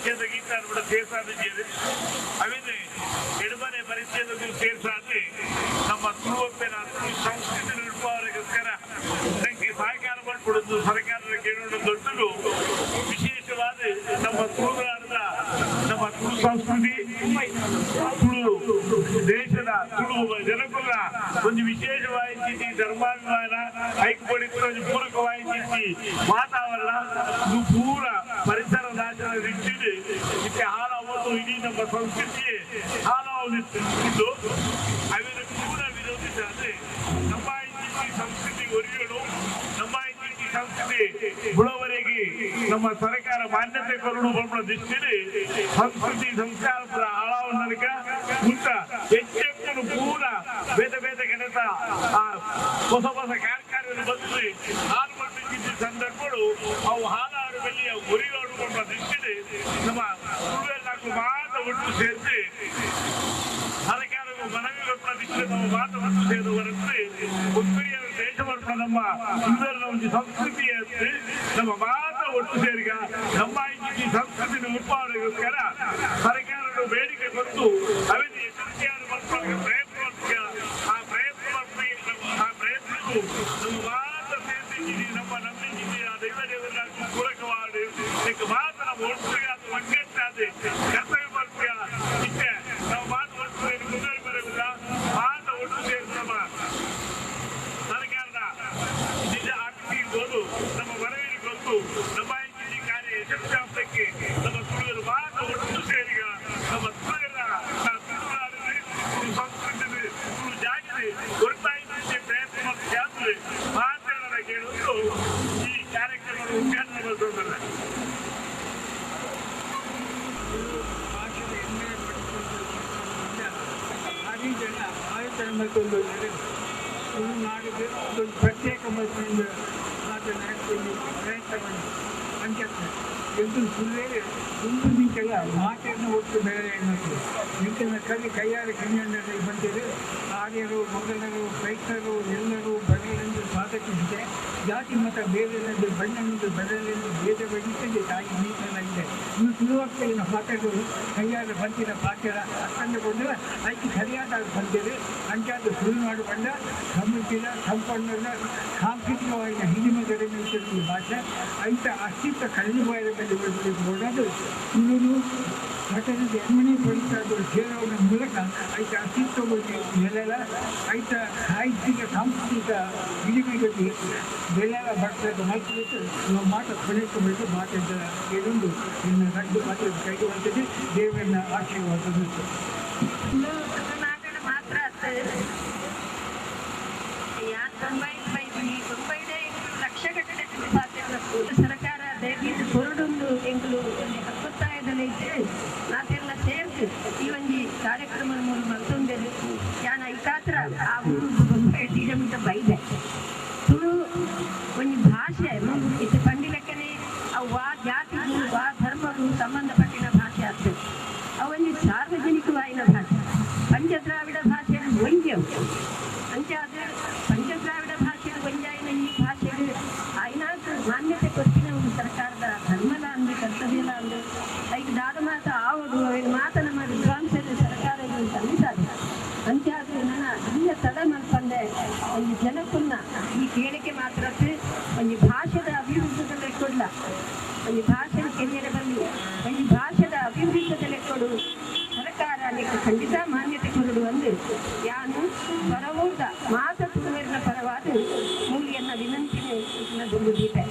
ಪರಿಚ್ಛೇದ ಗೀತ ಕೂಡ ಸೇರ್ಸಾದಿದ್ದೇವೆ. ಅವಿದೆ ಎಡಮನೆ ಪರಿಚ್ಛೇದಕ್ಕೂ ಸೇರ್ಸಾದಿ ನಮ್ಮ ತುಳುವಪ್ಪನ ಸಂಸ್ಕೃತಿ ನಿರೂಪವರಿಗೋಸ್ಕರ ನಂಗೆ ಸಹಕಾರ ಮಾಡಿಕೊಡೋದು ಸರ್ಕಾರದ ಕೇಳೋಣ ದೊಡ್ಡದು. ವಿಶೇಷವಾದ ನಮ್ಮ ತುಳುನಾಡದ ನಮ್ಮ ತುಳು ಸಂಸ್ಕೃತಿ, ತುಳು ದೇಶದ ತುಳು ಜನಕುಲ ಒಂದು ವಿಶೇಷವಾಗಿ ಧರ್ಮಾಭಿಮಾನ ಐಕ್ಯಪಡಿತ ಒಂದು ಪೂರಕವಾಗಿ ವಾತಾವರಣ ಇದು ಪೂರ ಪರಿಸರ ನಾಶನ ದೃಷ್ಟಿಯಲ್ಲಿ ಇದಕ್ಕೆ ಹಾಳಾಗೋದು ಇಡೀ ನಮ್ಮ ಸಂಸ್ಕೃತಿಯೇ ಹಾಳಾಗುತ್ತಿದ್ದು ಅವಿನ ಪೂರ ವಿರೋಧಿಸಾದ್ರೆ ನಮ್ಮ ಸಂಸ್ಕೃತಿ ಒರಿಯಲು ನಮ್ಮ ಸಂಸ್ಕೃತಿ ಬುಳವರೆಗೆ ನಮ್ಮ ಸರ್ಕಾರ ಮಾನ್ಯತೆ ಕೊರಡು ಬರುವ ದೃಷ್ಟಿಯಲ್ಲಿ ಸಂಸ್ಕೃತಿ ಸಂಸ್ಕಾರ ಪೂರ ಹಾಳಾವನ್ನಕ ಮುಂತ ಹೆಚ್ಚೆಚ್ಚು ಪೂರ ಬೇರೆ ಬೇರೆ ಕಡೆತ ಆ ಹೊಸ ಹೊಸ ಕಾರ್ಖಾನೆಯನ್ನು ಬಂದು ಹಾಲು ಮಾಡ್ಬೇಕಿದ್ದ ಸಂದರ್ಭಗಳು ಅವು ಹಾಲಾರು ಬೆಲ್ಲಿ ಅವು ಗುರಿಗಳು ಬರುವ ದೃಷ್ಟಿಯಲ್ಲಿ ನಮ್ಮ ತುಳುವೆಲ್ಲಾಕು ಮಾತ್ರ ಒಟ್ಟು ಸೇರಿಸಿ ಸರ್ಕಾರವು ಮನವಿ ಕೊಟ್ಟ ನಮ್ಮ ಮಾತು ಒಟ್ಟು ಸೇರುವರಂತೆ ಉತ್ತರಿಯ ದೇಶ ನಮ್ಮ ಸುಂದರದ ಒಂದು ಸಂಸ್ಕೃತಿ ನಮ್ಮ ಮಾತ ಒಟ್ಟು ಸೇರಿಗ ನಮ್ಮ ಈ ಸಂಸ್ಕೃತಿ ಉತ್ಪಾದನೆಗೋಸ್ಕರ ಸರ್ಕಾರದ ಬೇಡಿಕೆ ಕೊಟ್ಟು ಅವಿನ ಯಶಸ್ವಿಯಾದ ಪ್ರಯತ್ನ ಆ ಪ್ರಯತ್ನ ಆ ಪ್ರಯತ್ನಕ್ಕೂ ನಮ್ಮ ಮಾತ ಸೇರಿಸಿ ನಮ್ಮ ನಂಬಿಕೆ ಆ ದೈವ ದೇವರ ಪೂರಕವಾದ ಮಾತ ನಮ್ಮ ಒಟ್ಟಿಗೆ ಅದು ಒಗ್ಗಟ್ಟಾದ ಕರ್ತವ್ಯ ಮಾಡ್ತೀಯ ಇಷ್ಟೇ ನಾವು ಮಾತು ಒಟ್ಟು ಸೇರಿ ಮುಂದುವರಿ ಬರಲಿಲ್ಲ ಮಾತ ಒಟ್ಟು ಸೇರಿ ನಮ್ಮ ಸರ್ಕಾರದ ನಿಜ ಆಫೀಸಿಗೆ ನಮ್ಮ ಮನವಿಗೆ ಗೊತ್ತು ನಮ್ಮ ಈ ಕಾರ್ಯ ಯಶಸ್ವಿ ನಮ್ಮ ತುಳುವರು ಮಾತ ಒಟ್ಟು ಸೇರಿಗ ನಮ್ಮ ತುಳುವರ ತುಳುನಾಡಿನ ತುಳು ಸಂಸ್ಕೃತಿ ತುಳು ಜಾಗೃತಿ ಕೊಡ್ತಾ ಇದ್ದ ಪ್ರಯತ್ನ ಜಾತ್ರೆ ಮಾತಾಡೋಣ ಕೇಳುವುದು ಈ ಕಾರ್ಯಕ್ರಮದ ಉದ್ಘಾಟನೆ ಮಾಡ್ಕೊಂಡಲ್ಲ. ಭಾರಿ ಜನ ಆಯೋಜನೆ ಮತ್ತೊಂದು ತುಳುನಾಡಿಗೆ ಒಂದು ಪ್ರತ್ಯೇಕ ಮತ್ತೊಂದು ಒಂದು ಪ್ರಯತ್ನ ಅಂಚೆ ಎಂಟು ಸುಳ್ಳೇ ದುಂಡು ನಿಂತೆಲ್ಲ ಮಾತೆಯನ್ನು ಒಟ್ಟು ಬೇರೆ ಹೆಣ್ಮಕ್ಳು ನಿಂತಿನ ಕಲಿ ಕೈಯಾರೆ ಕನ್ನಡದಲ್ಲಿ ಬಂದಿದೆ. ಆರ್ಯರು ಮೊಘಲರು ಕ್ರೈಸ್ತರು ಎಲ್ಲರೂ ಬರಲೆಂದು ಸ್ವಾಗತಿಸಿದೆ. ಜಾತಿ ಮತ ಬೇರೆಲ್ಲದೆ ಬಣ್ಣನೆಂದು ಬರಲೆಂದು ಭೇದವೆನಿಸದೆ ತಾಯಿ ಮೀಸಲಾಗಿದೆ. ಇನ್ನು ತುಳುವಕ್ಕಿನ ಪಾತ್ರಗಳು ಕೈಯಾರ ಬಂತಿನ ಪಾತ್ರ ಅಕ್ಕಂದುಕೊಂಡು ಐತಿ ಸರಿಯಾದ ಬಂದಿದೆ. ಅಂಚಾದ ತುಳುನಾಡು ಬಂದ ಸಮೃದ್ಧಿಯ ಸಂಪನ್ನದ ಸಾಂಸ್ಕೃತಿಕವಾಗಿ ಹಿರಿಮೆ ಭಾಷೆ ಐತ ಅಸ್ತಿತ್ವ ಕಳೆದು ಹೋದ ತುಳುನು ಪಟ್ಟಣದ ಎಮ್ಮಣೆ ಪಡಿತಾದ ಸೇರೋದ್ರ ಮೂಲಕ ಐತ ಅಸ್ತಿತ್ವವಾಗಿ ನೆಲೆಲ ಐತ ಸಾಹಿತ್ಯಿಕ ಸಾಂಸ್ಕೃತಿಕ ಹಿರಿಮೆಗೆ ಬೆಲೆಲ್ಲ ಬರ್ತದೆ ಮಾತು ನಾವು ಮಾತು ಕೊನೆಕೊಂಡು ಮಾತಾಡ ಇದೊಂದು ಇನ್ನು ರಡ್ಡು ಮಾತು ಕೈಗೊಳ್ಳುತ್ತದೆ. ದೇವರನ್ನ ಆಶೀರ್ವಾದ ಮಾತ್ರ ಲಕ್ಷಗಟ್ಟಲೆ ಸರ್ಕಾರ ದಯವಿಟ್ಟು ಕೊರಡೊಂದು ಎಂಕುಲು ಹಕ್ಕೊತ್ತಾಯದಲ್ಲಿ ಮಾತೆಲ್ಲ ಸೇರ್ತು ಈ ಒಂಜಿ ಕಾರ್ಯಕ್ರಮ ಮೂಲ ಮಲ್ತೊಂದೇರು ಯಾನ ಐಕಾತ್ರ ಆ ಊರು ಟೀಡಮಿಟ ಬೈದೆ ತುಳು ಒಂಜಿ ಭಾಷೆ ಇತ್ತೆ ಪಂಡಿಲೆಕ್ಕನೆ ಅವು ವಾ ಜಾತಿಗೂ ವಾ ಧರ್ಮಗೂ ಸಂಬಂಧಪಟ್ಟಿನ ಭಾಷೆ ಆಗ್ತದೆ. ಅವೊಂಜಿ ಸಾರ್ವಜನಿಕವಾಯಿನ ಭಾಷೆ ಪಂಚದ್ರಾವಿಡ ಭಾಷೆಯಲ್ಲಿ ಒಂಜವು ಅಂಚಾದ ಪಂಚದ್ರಾವಿಡ ಭಾಷೆಯಲ್ಲಿ ಒಂಜಾಯಿನ ಈ ಭಾಷೆಗೆ ಐನಾಥ ಮಾನ್ಯತೆ ಕೊಟ್ಟಿನ ಒಂದು ಸರ್ಕಾರದ ಧರ್ಮಲ ಅಂದು ಕರ್ತವ್ಯಲ ಅಂದು ಐಕ್ ದಾದ ಮಾತ ಆವಡು ಅವಿನ ಮಾತ ನಮ್ಮ ವಿದ್ವಾಂಸರು ಸರ್ಕಾರ ಸಲ್ಲಿಸಾದ ಅಂಚಾದ ನನ್ನ ಇಲ್ಲ ತಡ ಮಲ್ಪಂದೆ ಒಂದು ಜನಕ್ಕನ್ನ ಈ ಕೇಳಿಕೆ ಮಾತ್ರ ಒಂದು ಭಾಷೆದ ಅಭಿವೃದ್ಧಿದಲ್ಲಿ ಕೊಡ್ಲ ಒಂದು ಭಾಷೆ ಕೆರಿಯರ ಬಲ್ಲಿ ಒಂದು ಭಾಷೆದ ಅಭಿವೃದ್ಧಿದಲ್ಲಿ ಕೊಡು ಸರ್ಕಾರ ಅದಕ್ಕೆ ಖಂಡಿತ ಮಾನ್ಯತೆ ಕೊರಡು ಅಂದು ಯಾನು ಪರವೂರ್ದ ಮಾತ ತುಳುವೆರ್ನ ಪರವಾದ ಮೂಲಿಯನ್ನ ವಿನಂತಿಗೆ ದುಂಬು ದೀಪೆ.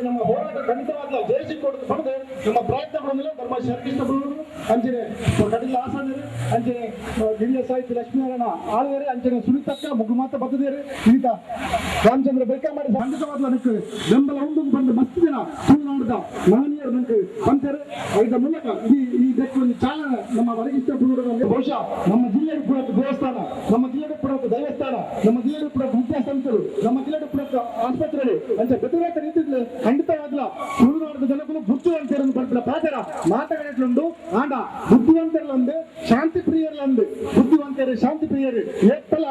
ನಮ್ಮ ಹೋರಾಟ ಖಂಡಿತವಾದ ಜಯಿಸಿಕೊಡೋದು ಪಡೆದು ನಮ್ಮ ಪ್ರಯತ್ನ ಪಡೋದಿಲ್ಲ. ಧರ್ಮ ಶರ್ಕಿಷ್ಟ ಅಂಚನೆ ಕಟೀಲ್ ಆಸನರು ಅಂಚನೆ ಹಿರಿಯ ಸಾಹಿತಿ ಲಕ್ಷ್ಮೀನಾರಾಯಣ ಆಳ್ವೇರೆ ಅಂಚನೆ ಸುನೀತಕ್ಕ ಮುಗು ಮಾತ ಬತ್ತದೇರು ಸುನೀತ ರಾಮಚಂದ್ರ ಬೇಕಮಾಡಿ ಖಂಡಿತವಾದ ನನಗೆ ಬೆಂಬಲ ಉಂಡು ಬಂದು ಮಸ್ತ್ ಜನ ತುಳುನಾಡದ ಮಹನೀಯರು ನನಗೆ ಬಂತಾರೆ. ಇದರ ಮೂಲಕ ಈ ಇದಕ್ಕೆ ಒಂದು ಚಾಲನೆ ನಮ್ಮ ವರಗಿಷ್ಟ ಬಹುಶಃ ನಮ್ಮ ಜಿಲ್ಲೆಗೆ ಕೂಡ ದೇವಸ್ಥಾನ, ನಮ್ಮ ಜಿಲ್ಲೆಗೆ ಕೂಡ ದೇವಸ್ಥಾನ, ನಮ್ಮ ಜಿಲ್ಲೆಗೆ ಕೂಡ ವಿದ್ಯಾಸಂಸ್ಥೆಗಳು, ನಮ್ಮ ಜಿಲ್ಲೆಗೆ ಕೂಡ ಆಸ್ಪತ್ರೆಗಳು ಅಂಚೆ ಬೇರೆ ಬೇರೆ ರೀತಿಯಲ್ಲಿ ಖಂಡಿತವಾಗ್ಲ ತುಳುನಾಡದ ಜನಗಳು ಬುದ್ಧಿವಂತರನ್ನು ಪಡ್ಪಿನ ಪಾತ್ರ ಮಾತುಗಾಟಲುಂಡು. ಆಂಡ ಬುದ್ಧಿವಂತರಲಂದು ಶಾಂತಿ ಪ್ರಿಯರ್ಲಂದು ಬುದ್ಧಿವಂತರು ಶಾಂತಿ ಪ್ರಿಯರು ಏಪ್ಪಲ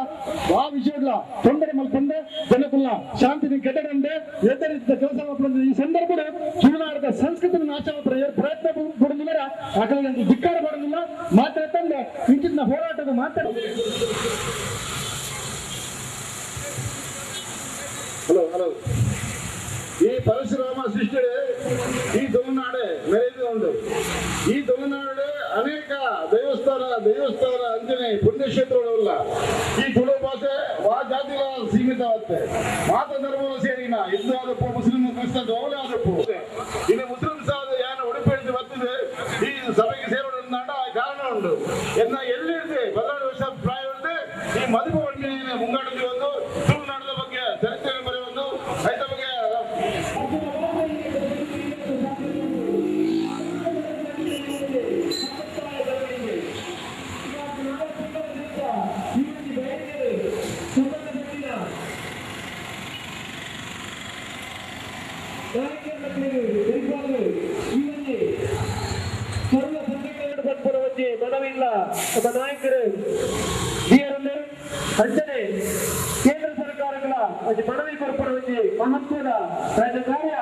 ಆ ವಿಷಯಗಳ ತೊಂದರೆ ಮಲ್ಪಂದೆ ಜನಕುಲ್ಲ ಶಾಂತಿ ಕೆಟ್ಟದಂದೆ ಎದ್ದರಿದ್ದ ಕೆಲಸ ಈ ಸಂದರ್ಭದ ತುಳುನಾಡದ ಸಂಸ್ಕೃತಿ ನಾಶ ಪ್ರಯತ್ನ ಪಡುದಿಲ್ಲ, ಅಕಲ ಧಿಕ್ಕಾರ ಪಡುದಿಲ್ಲ. ಮಾತ್ರ ತಂದೆ ಇಂಚಿನ ಹೋರಾಟದ ಮಾತಾಡ. ಹಲೋ ಹಲೋ, ಈ ಪರಶುರಾಮ ಸೃಷ್ಟಿ ಈ ತುಳುನಾಡೆ ಮೆರೆದು ಉಂಟು. ಈ ತುಳುನಾಡು ಅನೇಕ ದೇವಸ್ಥಾನ ದೇವಸ್ಥಾನ ಅಂಜನೆ ಪುಣ್ಯಕ್ಷೇತ್ರಗಳಲ್ಲ. ಈ ತುಳು ಭಾಷೆ ವಾ ಜಾತಿಗಳ ಸೀಮಿತವಾಗುತ್ತೆ. ಮಾತ ಧರ್ಮಗಳು ಸೇರಿನ ಹಿಂದೂ ಆದಪ್ಪು, ಮುಸ್ಲಿಂ ಕ್ರಿಸ್ತ ಅವಳೇ ಆದಪ್ಪು. ಇನ್ನು ಮುಸ್ಲಿಮ್ಸ್ ಆದ ಯಾನ ಉಡುಪಿ ಬರ್ತಿದೆ ಈ ಸಭೆಗೆ ಸೇರೋಣ ಆ ಕಾರಣ ಉಂಟು. ಎನ್ನ ಎಲ್ಲಿಡ್ದೆ 14 ವರ್ಷ ಪ್ರಾಯ ಈ ಮದುವೆ ಒಳ್ಳೆ ಮುಂಗಾಟದಲ್ಲಿ ಒಂದು ತುಳುನಾಡದ ಬಗ್ಗೆ ಚರಿತ್ರೆ ಬರೆಯುವುದು ರೈತ ಬಗ್ಗೆ ಮನವಿಲ್ಲ ನಮ್ಮ ನಾಯಕರು ಅಂಚನೆ ಕೇಂದ್ರ ಸರ್ಕಾರಗಳ ಮನವಿ ಕೊರಪುರ ಮಹತ್ವದ ರಾಜಕಾರ್ಯ.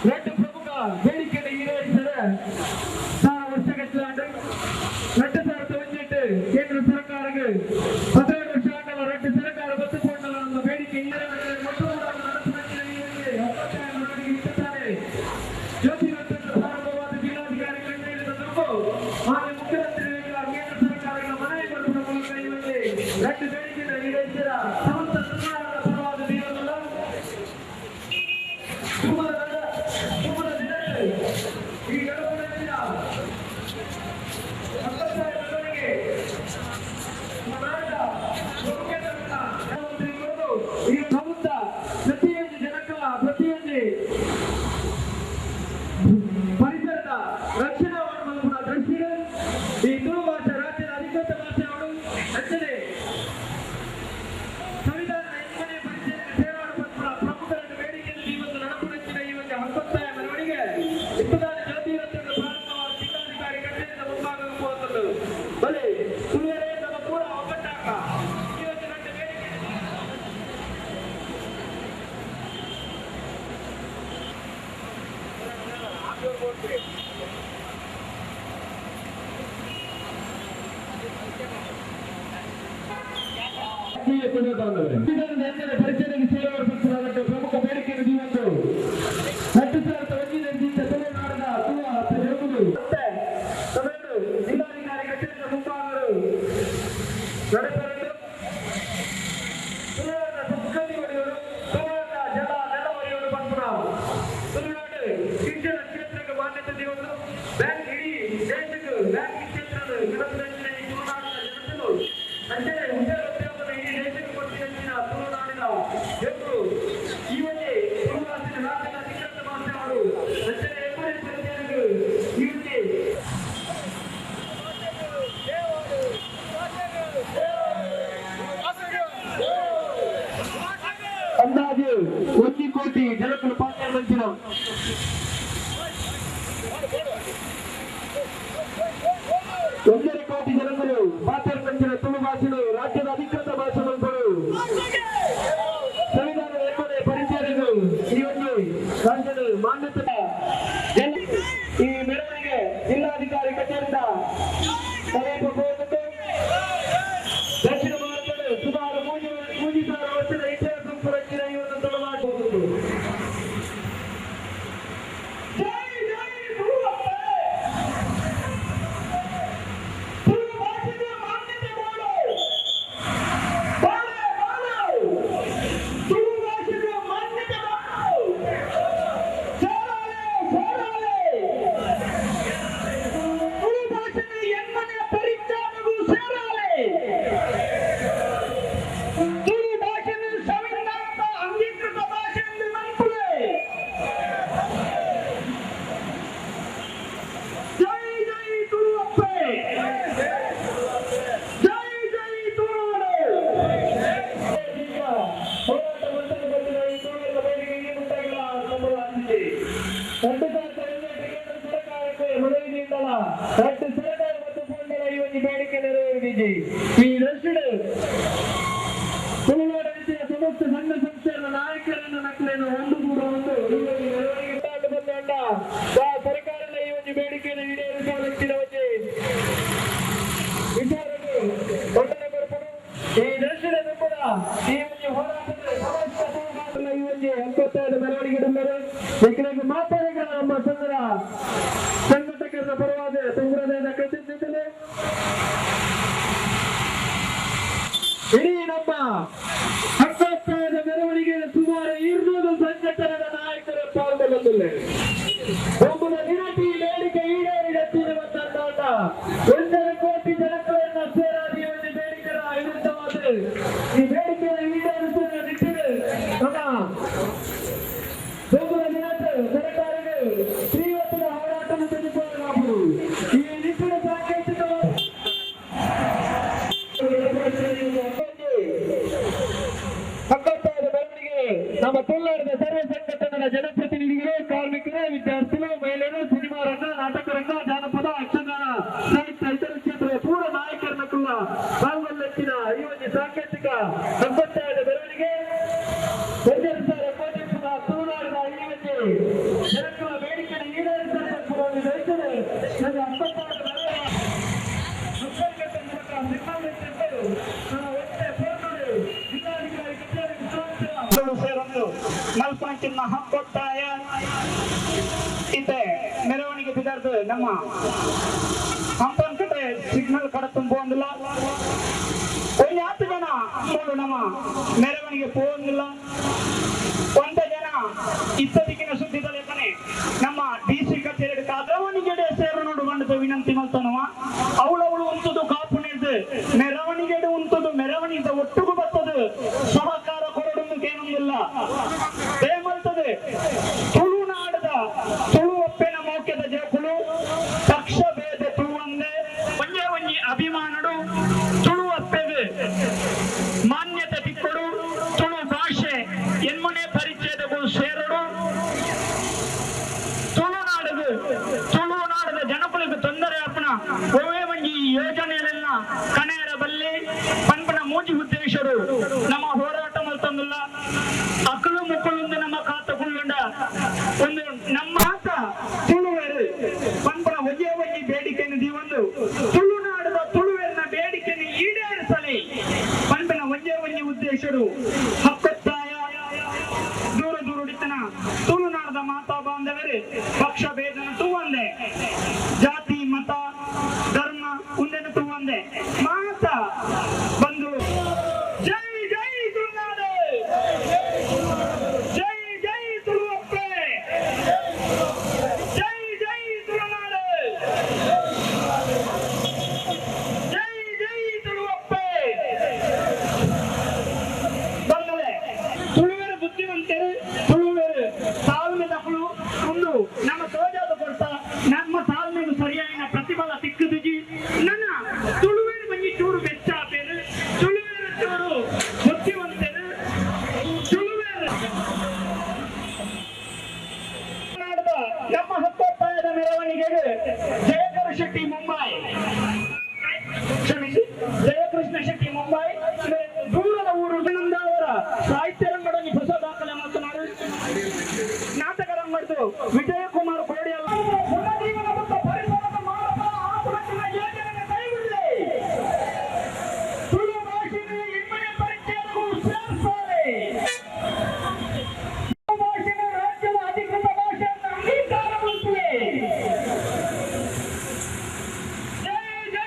ಎರಡು ಪ್ರಮುಖ ಬೇಡಿಕೆಯನ್ನು ಈಡೇರಿಸಿದರೆ 1000 ವರ್ಷಗಟ್ಟಲೆ 2018 ಕೇಂದ್ರ ಸರ್ಕಾರಕ್ಕೆ 17 ವರ್ಷ ರಾಜ್ಯ ಸರ್ಕಾರ ಬತ್ತುಕೊಂಡ ಬೇಡಿಕೆ ಜ್ಯೋತಿ ಸಾರ್ವಭೌಮ ಜಿಲ್ಲಾಧಿಕಾರಿ ಕಚೇರಿ ಮಾನ್ಯ ಮುಖ್ಯಮಂತ್ರಿ ಕೇಂದ್ರ ಸರ್ಕಾರಗಳ ಮನವಿ ಕೊಡುವ ಮೂಲಕ ಇವರಿಗೆ ಎರಡು ಬೇಡಿಕೆಯನ್ನು ಈಡೇರಿಸಿದ ಸಮಸ್ತ ತುಳುನಾಡದ ಪರವಾದ ದೀವಲ್ಲ ಈ ಈ ಪ್ರಬುದ್ಧ ಪ್ರತಿಯೊಂದು ಜನಕ್ಕಲ ಪ್ರತಿಯೊಂದು ಪರಿಸರದ ರಕ್ಷಣೆ ಕೂಡ ದೃಷ್ಟಿ ಈ ತುಳು ಭಾಷೆ ರಾಜ್ಯದ ಅಧಿಕೃತ ಭಾಷೆ ಅವಳು ಅಂಚನೆ ಸಂವಿಧಾನದ ಎಂಟನೇ ಪರಿಚಯಕ್ಕೆ ಸೇರಾಡುವ ಪ್ರಮುಖ ಬೇಡಿಕೆಯಲ್ಲಿ ಈ ಒಂದು ನಡಪುರಚ್ಚಿನ ಈ ಒಂದು ಹಕ್ಕೊತ್ತಾಯ ಮೆರವಣಿಗೆ ಇಪ್ಪತ್ತಾರು ಜ್ಯೋತಿ ರಥದ ಪ್ರಾರಂಭವಾದ ಜಿಲ್ಲಾಧಿಕಾರಿ ಕಚೇರಿಯ ಮುಂಭಾಗಕ್ಕೆ ಹೋಗುತ್ತದೆ. ಬಲೆ ತುಳುವರೇ ನಮ್ಮ ಪೂರ ಒಗ್ಗಟ್ಟಾಗ ಈ ಒಂದು ನನ್ನ ಬೇಡಿಕೆ. ಪರಿಚಯದಲ್ಲಿ ಸೇರುವ ಪ್ರಮುಖ ಬೇಡಿಕೆಯನ್ನು ಇವತ್ತು 2001 ತುಳುನಾಡಿನ ಮತ್ತೆ ತಮಿಳು ಜಿಲ್ಲಾಧಿಕಾರಿ ಕಚೇರಿಯ ಮುಂಭಾಗರು ನಡೆಸಲು ತುಳುನಾಡಿನ ಸಂಸ್ಕೃತಿ ಒಡೆಯರು ತುಳುನಾಡಿನ ಜಲ ನೆಲ 1.5 ಕೋಟಿ ಜನರು ಮಾತಾಡ್ತಂಚಿನ ತುಳು ಭಾಷೆಗಳು ರಾಜ್ಯದ ಅಧಿಕೃತ ಭಾಷೆಗಳು ಸಂವಿಧಾನದ ಎಂಬುದೇ ಪರಿಚಯಗಳು ಈ ಒಂದು ರಾಜ್ಯದ ಮಾನ್ಯತೆ ಈ ಮೆರವಣಿಗೆ ಜಿಲ್ಲಾಧಿಕಾರಿ ಕಚೇರಿಯಿಂದ ಸಮೀಪ ಹೋಗುತ್ತದೆ. ದಕ್ಷಿಣ ಭಾರತದ ಸುಮಾರು 3000 ವರ್ಷದ ಇತಿಹಾಸ ಪುರಚಿನ ಈ ಒಂದು ತುಳು ಭಾಷೆ. ಬೇಡಿಕೆ ನೆರವೇರಿದೆ. ಈ ದೃಷ್ಟಿಡು ತುಳುನಾಡ ಸಮಸ್ತ ಸಂಘ ಸಂಸ್ಥೆಯ ನಾಯಕರನ್ನು ನಕಲೇನು ಒಂದು ಒಂದು ಮೆರವಣಿಗೆ ಬಂದ ಸರ್ಕಾರದ ಈ ಒಂದು ಬೇಡಿಕೆಯನ್ನು ಈಡೇರಿಸುವ ವಿಚಾರಗಳು ಮಂಡನೆ ಬರ್ಪಡು. ಈ ದೃಷ್ಟಿಯ ನಂಬುದ ಈ ಒಂದು ಹೋರಾಟದ ಸಮಸ್ತ ತುಳುನಾಡಿನ ಈ ಒಂದು 72 ಮೆರವಣಿಗೆ ಮಾತಾಡಿಗಳ ನಮ್ಮ ಸಂಘದ ಸಂಘಟಕರ ಪರವಾದ ಸಂಗ್ರಹದ ಕೃತಜ್ಞತೆ. ಇಡೀ ನಮ್ಮ ಹಕ್ಕೊತ್ತಾಯದ ಮೆರವಣಿಗೆ ಸುಮಾರು 200 ಸಂಘಟನೆಯ ನಾಯಕರ ಪಾಲ್ಗೊಳ್ಳುತ್ತಿಲ್ಲ. ಒಬ್ಬನ ನಿರತಿ ಬೇಡಿಕೆ ಈಡೇರಿದಂತ 1.5 ಕೋಟಿ ಜನಗಳನ್ನ ಸೇರಾದಿ ಒಂದು ಬೇಡಿಕೆಯ ವಿರುದ್ಧವಾದ ಈ ಬೇಡಿಕೆಯನ್ನು ಈಡೇರಿಸುವ ನಿಟ್ಟಿನಲ್ಲಿ ನಮ್ಮ ಸರ್ಕಾರಗಳು ತೀವ್ರತೆಯ ಹೋರಾಟವನ್ನು ತೆಗೆದುಕೊಳ್ಳಲಾಗುವುದು. ಈ ನಿಟ್ಟಿನ ಸಾಂಕೇತಿಕವಾಗಿ ಹಕ್ಕೊತ್ತಾಯದ ಮೆರವಣಿಗೆ ನಮ್ಮ ತುಳುನಾಡಿನ ಸರ್ವ ಸಂಘಟನೆಯ ಜನಪ್ರತಿನಿಧಿಗಳು, ಕಾರ್ಮಿಕರು, ವಿದ್ಯಾರ್ಥಿಗಳು, ಮಹಿಳೆಯರು, ಸಿನಿಮಾ ರಂಗ, ನಾಟಕ ರಂಗ, ಜಾನಪದ, ಯಕ್ಷಗಾನ, ಸಾಹಿತ್ಯ ಇತರ ಕ್ಷೇತ್ರದ ಪೂರ್ವ ನಾಯಕರನ್ನ ಕೂಡ ಪಾಲ್ಗೊಳ್ಳುತ್ತಿನ ಈ ಒಂದು ಸಾಂಕೇತಿಕ ಹಕ್ಕೊತ್ತಾಯದ ಮೆರವಣಿಗೆ 1.5 ಕೋಟಿ ತುಳುನಾಡಿನ ಈ ಒಂದು ಜನಗಳ ಬೇಡಿಕೆಯನ್ನು ಈಡೇರಿಸಬೇಕು ಸೇರೊಂದು ಮಲ್ಪಂಚಿನ ಹಕ್ಕೊತ್ತಾಯ ಇತ್ತೆ ಮೆರವಣಿಗೆ ಬಿದಾರ್ದು ನಮ್ಮ ಹಂಪನ್ಕಟ್ಟೆ ಸಿಗ್ನಲ್ ಕಡೆ ತುಂಬುವಂದಿಲ್ಲ. ಒಂದು 10 ಜನ ಮೂರು ನಮ್ಮ ಮೆರವಣಿಗೆ ಹೋಗಂಗಿಲ್ಲ. ಒಂದ ಜನ ಇತ್ತದಿಕ್ಕಿನ ಸುದ್ದಿದಲೇಕನೆ ನಮ್ಮ ಡಿ ಸಿ ಕಚೇರಿ ಮೆರವಣಿಗೆಡೆ ಸೇರು ನೋಡು ವಿನಂತಿ ಮಲ್ತನವ ಅವಳವಳು ಉಂಟುದು ಕಾಪು ನೀಡ್ದು ಮೆರವಣಿಗೆಡೆ ಉಂಟುದು ಮೆರವಣಿಗೆ ಒಟ್ಟುಗು ಬರ್ತದೆ ಸಹಕಾರ ಕೊರಡುಂದು ದೇಮಲ್ತದೆ. ತುಳುನಾಡದ ತುಳು ಒಪ್ಪೆನ ಮೌಕ್ಯದ ಜೇಕುಲು ಪಕ್ಷ ಭೇದ ತುಳುವಂದೆ ಒಂಜೇ ಒಂಜಿ ಅಭಿಮಾನಡು ತುಳು ಅಪ್ಪೆಗೆ ಮಾನ್ಯತೆ ತಿಕ್ಕೊಡು ತುಳು ಭಾಷೆ ಎನ್ಮನೆ ಪರಿಚಯದಗೂ ಸೇರಡು ತುಳುನಾಡದು ತುಳುನಾಡದ ಜನಕುಲಿಗೆ ತೊಂದರೆ ಅಪ್ಪನ ಒವೇ ಒಂಜಿ ಯೋಜನೆಯಲ್ಲೆಲ್ಲ ಕಣೆಯರ ಬಲ್ಲಿ ಪನ್ಪನ ಮೂಜಿ ಉದ್ದೇಶರು ನಮ್ಮ ಹೋರಾಟ ಮಲ್ತಂದಿಲ್ಲ. ಅಕಲು ಮುಕ್ಕಳುಂದು ನಮ್ಮ ಕಾತುಕೊಳ್ಳುಂಡ ಒಂದು ನಮ್ಮ ಆತ ತುಳುವೆರು ಪನ್ಪನ ಒಂಜೇ ಒಂಜಿ ಬೇಡಿಕೆಯನ್ನು ದೀವೊಂದು ತುಳುನಾಡದ ತುಳುವೆರ್ನ ಬೇಡಿಕೆಯನ್ನು ಈಡೇರಿಸಲಿ ಪನ್ಪನ ಒಂಜೇ ಒಂಜಿ ಉದ್ದೇಶರು ಹಕ್ಕೊತ್ತಾಯ ದೂರ ದೂರುಡಿತನ ತುಳುನಾಡದ ಮಾತಾ ಬಾಂಧವರು ಪಕ್ಷ ಭೇದನ ತೂವಂದೆ ಜಾತಿ ಮತ ಧರ್ಮ ಉಂದೆನ ತೂವಂದೆ ಮಾತಾ ಬಂದು ಜೈ ಜೈ ತುಳುನಾಡು, ಜೈ ಜೈ ತುಳುವಪ್ಪೆ, ಜೈ ಜೈ ತುಳುನಾಡು, ಜೈ ಜೈ ತುಳುವಪ್ಪೆ. ಬಂದಲೆ ತುಳುವೆರು ಬುದ್ಧಿವಂತರು, ತುಳುವೆರು ತಾಳ್ಮೆ ದಕ್ಕಲು ಒಂದು ನಮ್ಮ ತೋಜಾದ ಕೊಡ್ತ ನಮ್ಮ ತಾಳ್ಮೆಗೆ ಸರಿಯಾದ ಪ್ರತಿಫಲ ತಿಕ್ಕುದಿಜಿ. ನನ್ನ ತುಳುವೆರು ಬಂಜಿ ಚೂರು ಬೆಚ್ಚ ಆಪೇರು ನಮ್ಮ ಹಕ್ಕೊತ್ತಾಯದ ಮೆರವಣಿಗೆಗೆ ಜಯಕರ ಶೆಟ್ಟಿ ಮುಂಬೈ, ಕ್ಷಮಿಸಿ, ಜಯಕೃಷ್ಣ ಶೆಟ್ಟಿ ಮುಂಬೈ, ದೂರದ ಊರು ಅವರ ಸಾಹಿತ್ಯ ರಂಗದಲ್ಲಿ ಹೊಸ ದಾಖಲೆ ಮಾತನಾಡಿ ನಾಟಕ ರಂಗದ್ದು ವಿಜಯಕುಮಾರ್ ಕೋಡಿಯಲ್ಲ. ಪುನರ್ಜೀವನ ಮತ್ತು ಪರಿಸರದ ಮಾರಕ ಆಪುರಕ್ಕಿನ ಯೋಜನೆಗೆ ಕೈಬಿಡಲಿ, ತುಳು ಭಾಷೆಗೆ ಇಮ್ಮಡಿ ಪರಿಚಯಕ್ಕೂ ಸೇರಿಸಾರೆ, ತುಳು ಭಾಷೆಗೆ ರಾಜ್ಯದ ಅಧಿಕೃತ ಭಾಷೆಯನ್ನು ಅಂಗೀಕಾರಗೊಳಿಸಿದೆ. ಜೈ ಜೈ.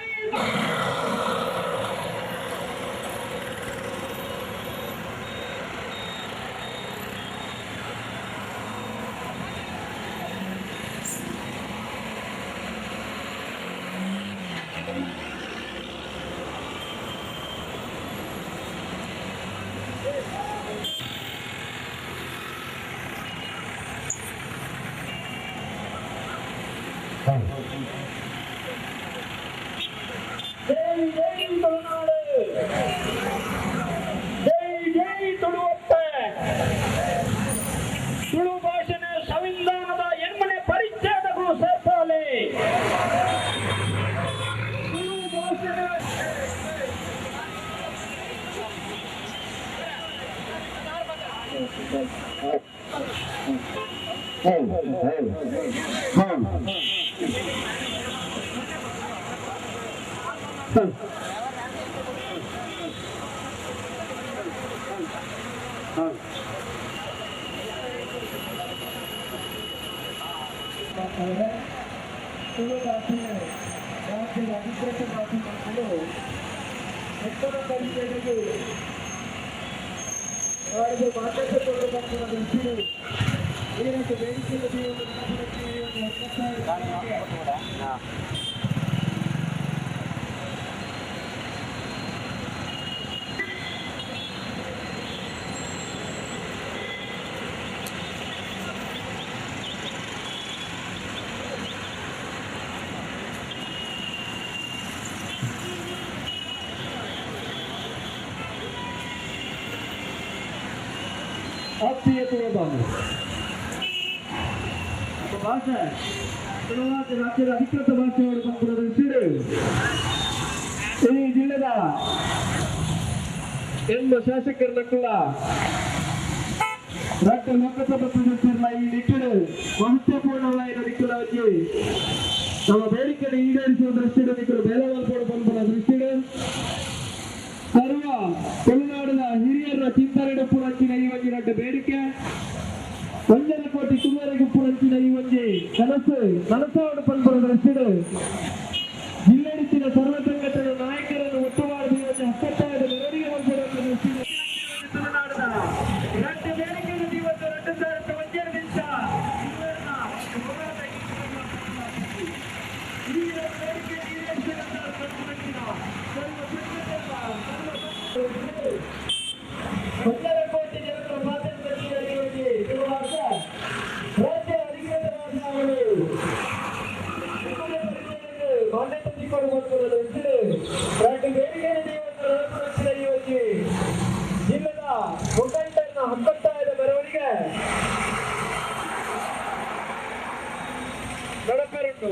ಜೈ ಜೈ ತುಳುನಾಡು, ಜೈ ಜೈ ತುಳುವಪ್ಪೆ. ತುಳು ಭಾಷೆನ ಸಂವಿಧಾನದ ಎನ್ಮನೆ ಪರಿಚ್ಛೇದಗಳು ಸೇರ್ಸಾಲೆ. ತುಳು ಭಾಷೆನ ತುಳು ಭಾಷೆಯ ರಾಜ್ಯದ ಅಧಿಕೃತ ಭಾಷೆ ಮಾಡಲು ಉತ್ತರ ಪರಿಚಯಕ್ಕೆ ಅವರಿಗೆ ಮಾನ್ಯತೆ ಕೊಡಬೇಕೆಂಬ ದೃಷ್ಟಿಯಲ್ಲಿ ಈ ರೀತಿ ಬೇಡಿಕೆ ಆತ್ಮೀಯ ತುಳುಬಾಂಧವರು, ನಮ್ಮ ಭಾಷೆ ತುಳುನಾಡು ರಾಜ್ಯದ ಅಧಿಕೃತ ಭಾಷೆಗಳು ಪಕ್ಕದ ದೃಷ್ಟಿಯಲ್ಲಿ ಈ ಜಿಲ್ಲೆದ ಎಂಬ ಶಾಸಕರನ್ನ ರಾಜ್ಯ ಲೋಕಸಭಾ ಸದಸ್ಯರನ್ನ ಈ ನಿಟ್ಟಿನಲ್ಲಿ ಮಹತ್ವಪೂರ್ಣವಾದ ನಿಖಿಲಾಗಿ ನಮ್ಮ ಬೇಡಿಕೆ ಈಡೇರಿಸುವ ದೃಷ್ಟಿಯಲ್ಲಿ ನಿಖಿಲು ಬೇಲವಲ್ಪಡು ಪಂಪನ ದೃಷ್ಟಿಯಲ್ಲಿ ಸರ್ವ ತುಳುನಾಡಿನ ಹಿರಿಯರ ಚಿಂತನೆ ಪುರಂಚಿನ ಈ ಒಂಜಿ ರಡ್ಡ ಬೇಡಿಕೆ 1.5 ಕೋಟಿ ತುಳುವರೆಗೂ ಪುರಂಚಿನ ಈ ಒಂಜಿ ಕನಸು ನನಸಾವಡು ಪಂಪನ ದೃಷ್ಟಿಯಲ್ಲಿ ಜಿಲ್ಲೆಡಿತ್ತಿನ ಸರ್ವ ಸಂಘಟನೆ ನಾಯಕರನ್ನು ಒಟ್ಟು ಮಾಡಿ ಈ ಒಂಜಿ ಹಕ್ಕೊತ್ತಾಯದ ಮೆರವಣಿಗೆ ಮಲ್ಪಡುವ ದೃಷ್ಟಿಯಲ್ಲಿ ತುಳುನಾಡಿನ ರಡ್ಡು ಬೇಡಿಕೆಯನ್ನು ಇವತ್ತು 2001 ನಿಮಿಷ ಈ ಬೇಡಿಕೆ ಈಡೇರಿಸಿದ 1.5 ಕೋಟಿ ಜನರ ಸ್ವಾತಂತ್ರ್ಯ ತುಳುಭಾಷೆ ರಾಜ್ಯ ಅಧಿಕೃತ ಭಾಷೆಗಳು ಮಾನ್ಯತೆ ಸಿಕ್ಕೊಡುವಂತದ್ದು ರಡ್ಡು ಬೇಡಿಕೆಯನ್ನು ಇವತ್ತು ಈ ಒಂದು ಜಿಲ್ಲೆದ ಮುಖಂಡರನ್ನ ಹಕ್ಕೊತ್ತಾಯದ ಮೆರವಣಿಗೆ ನಡಪೆರುಂಟು.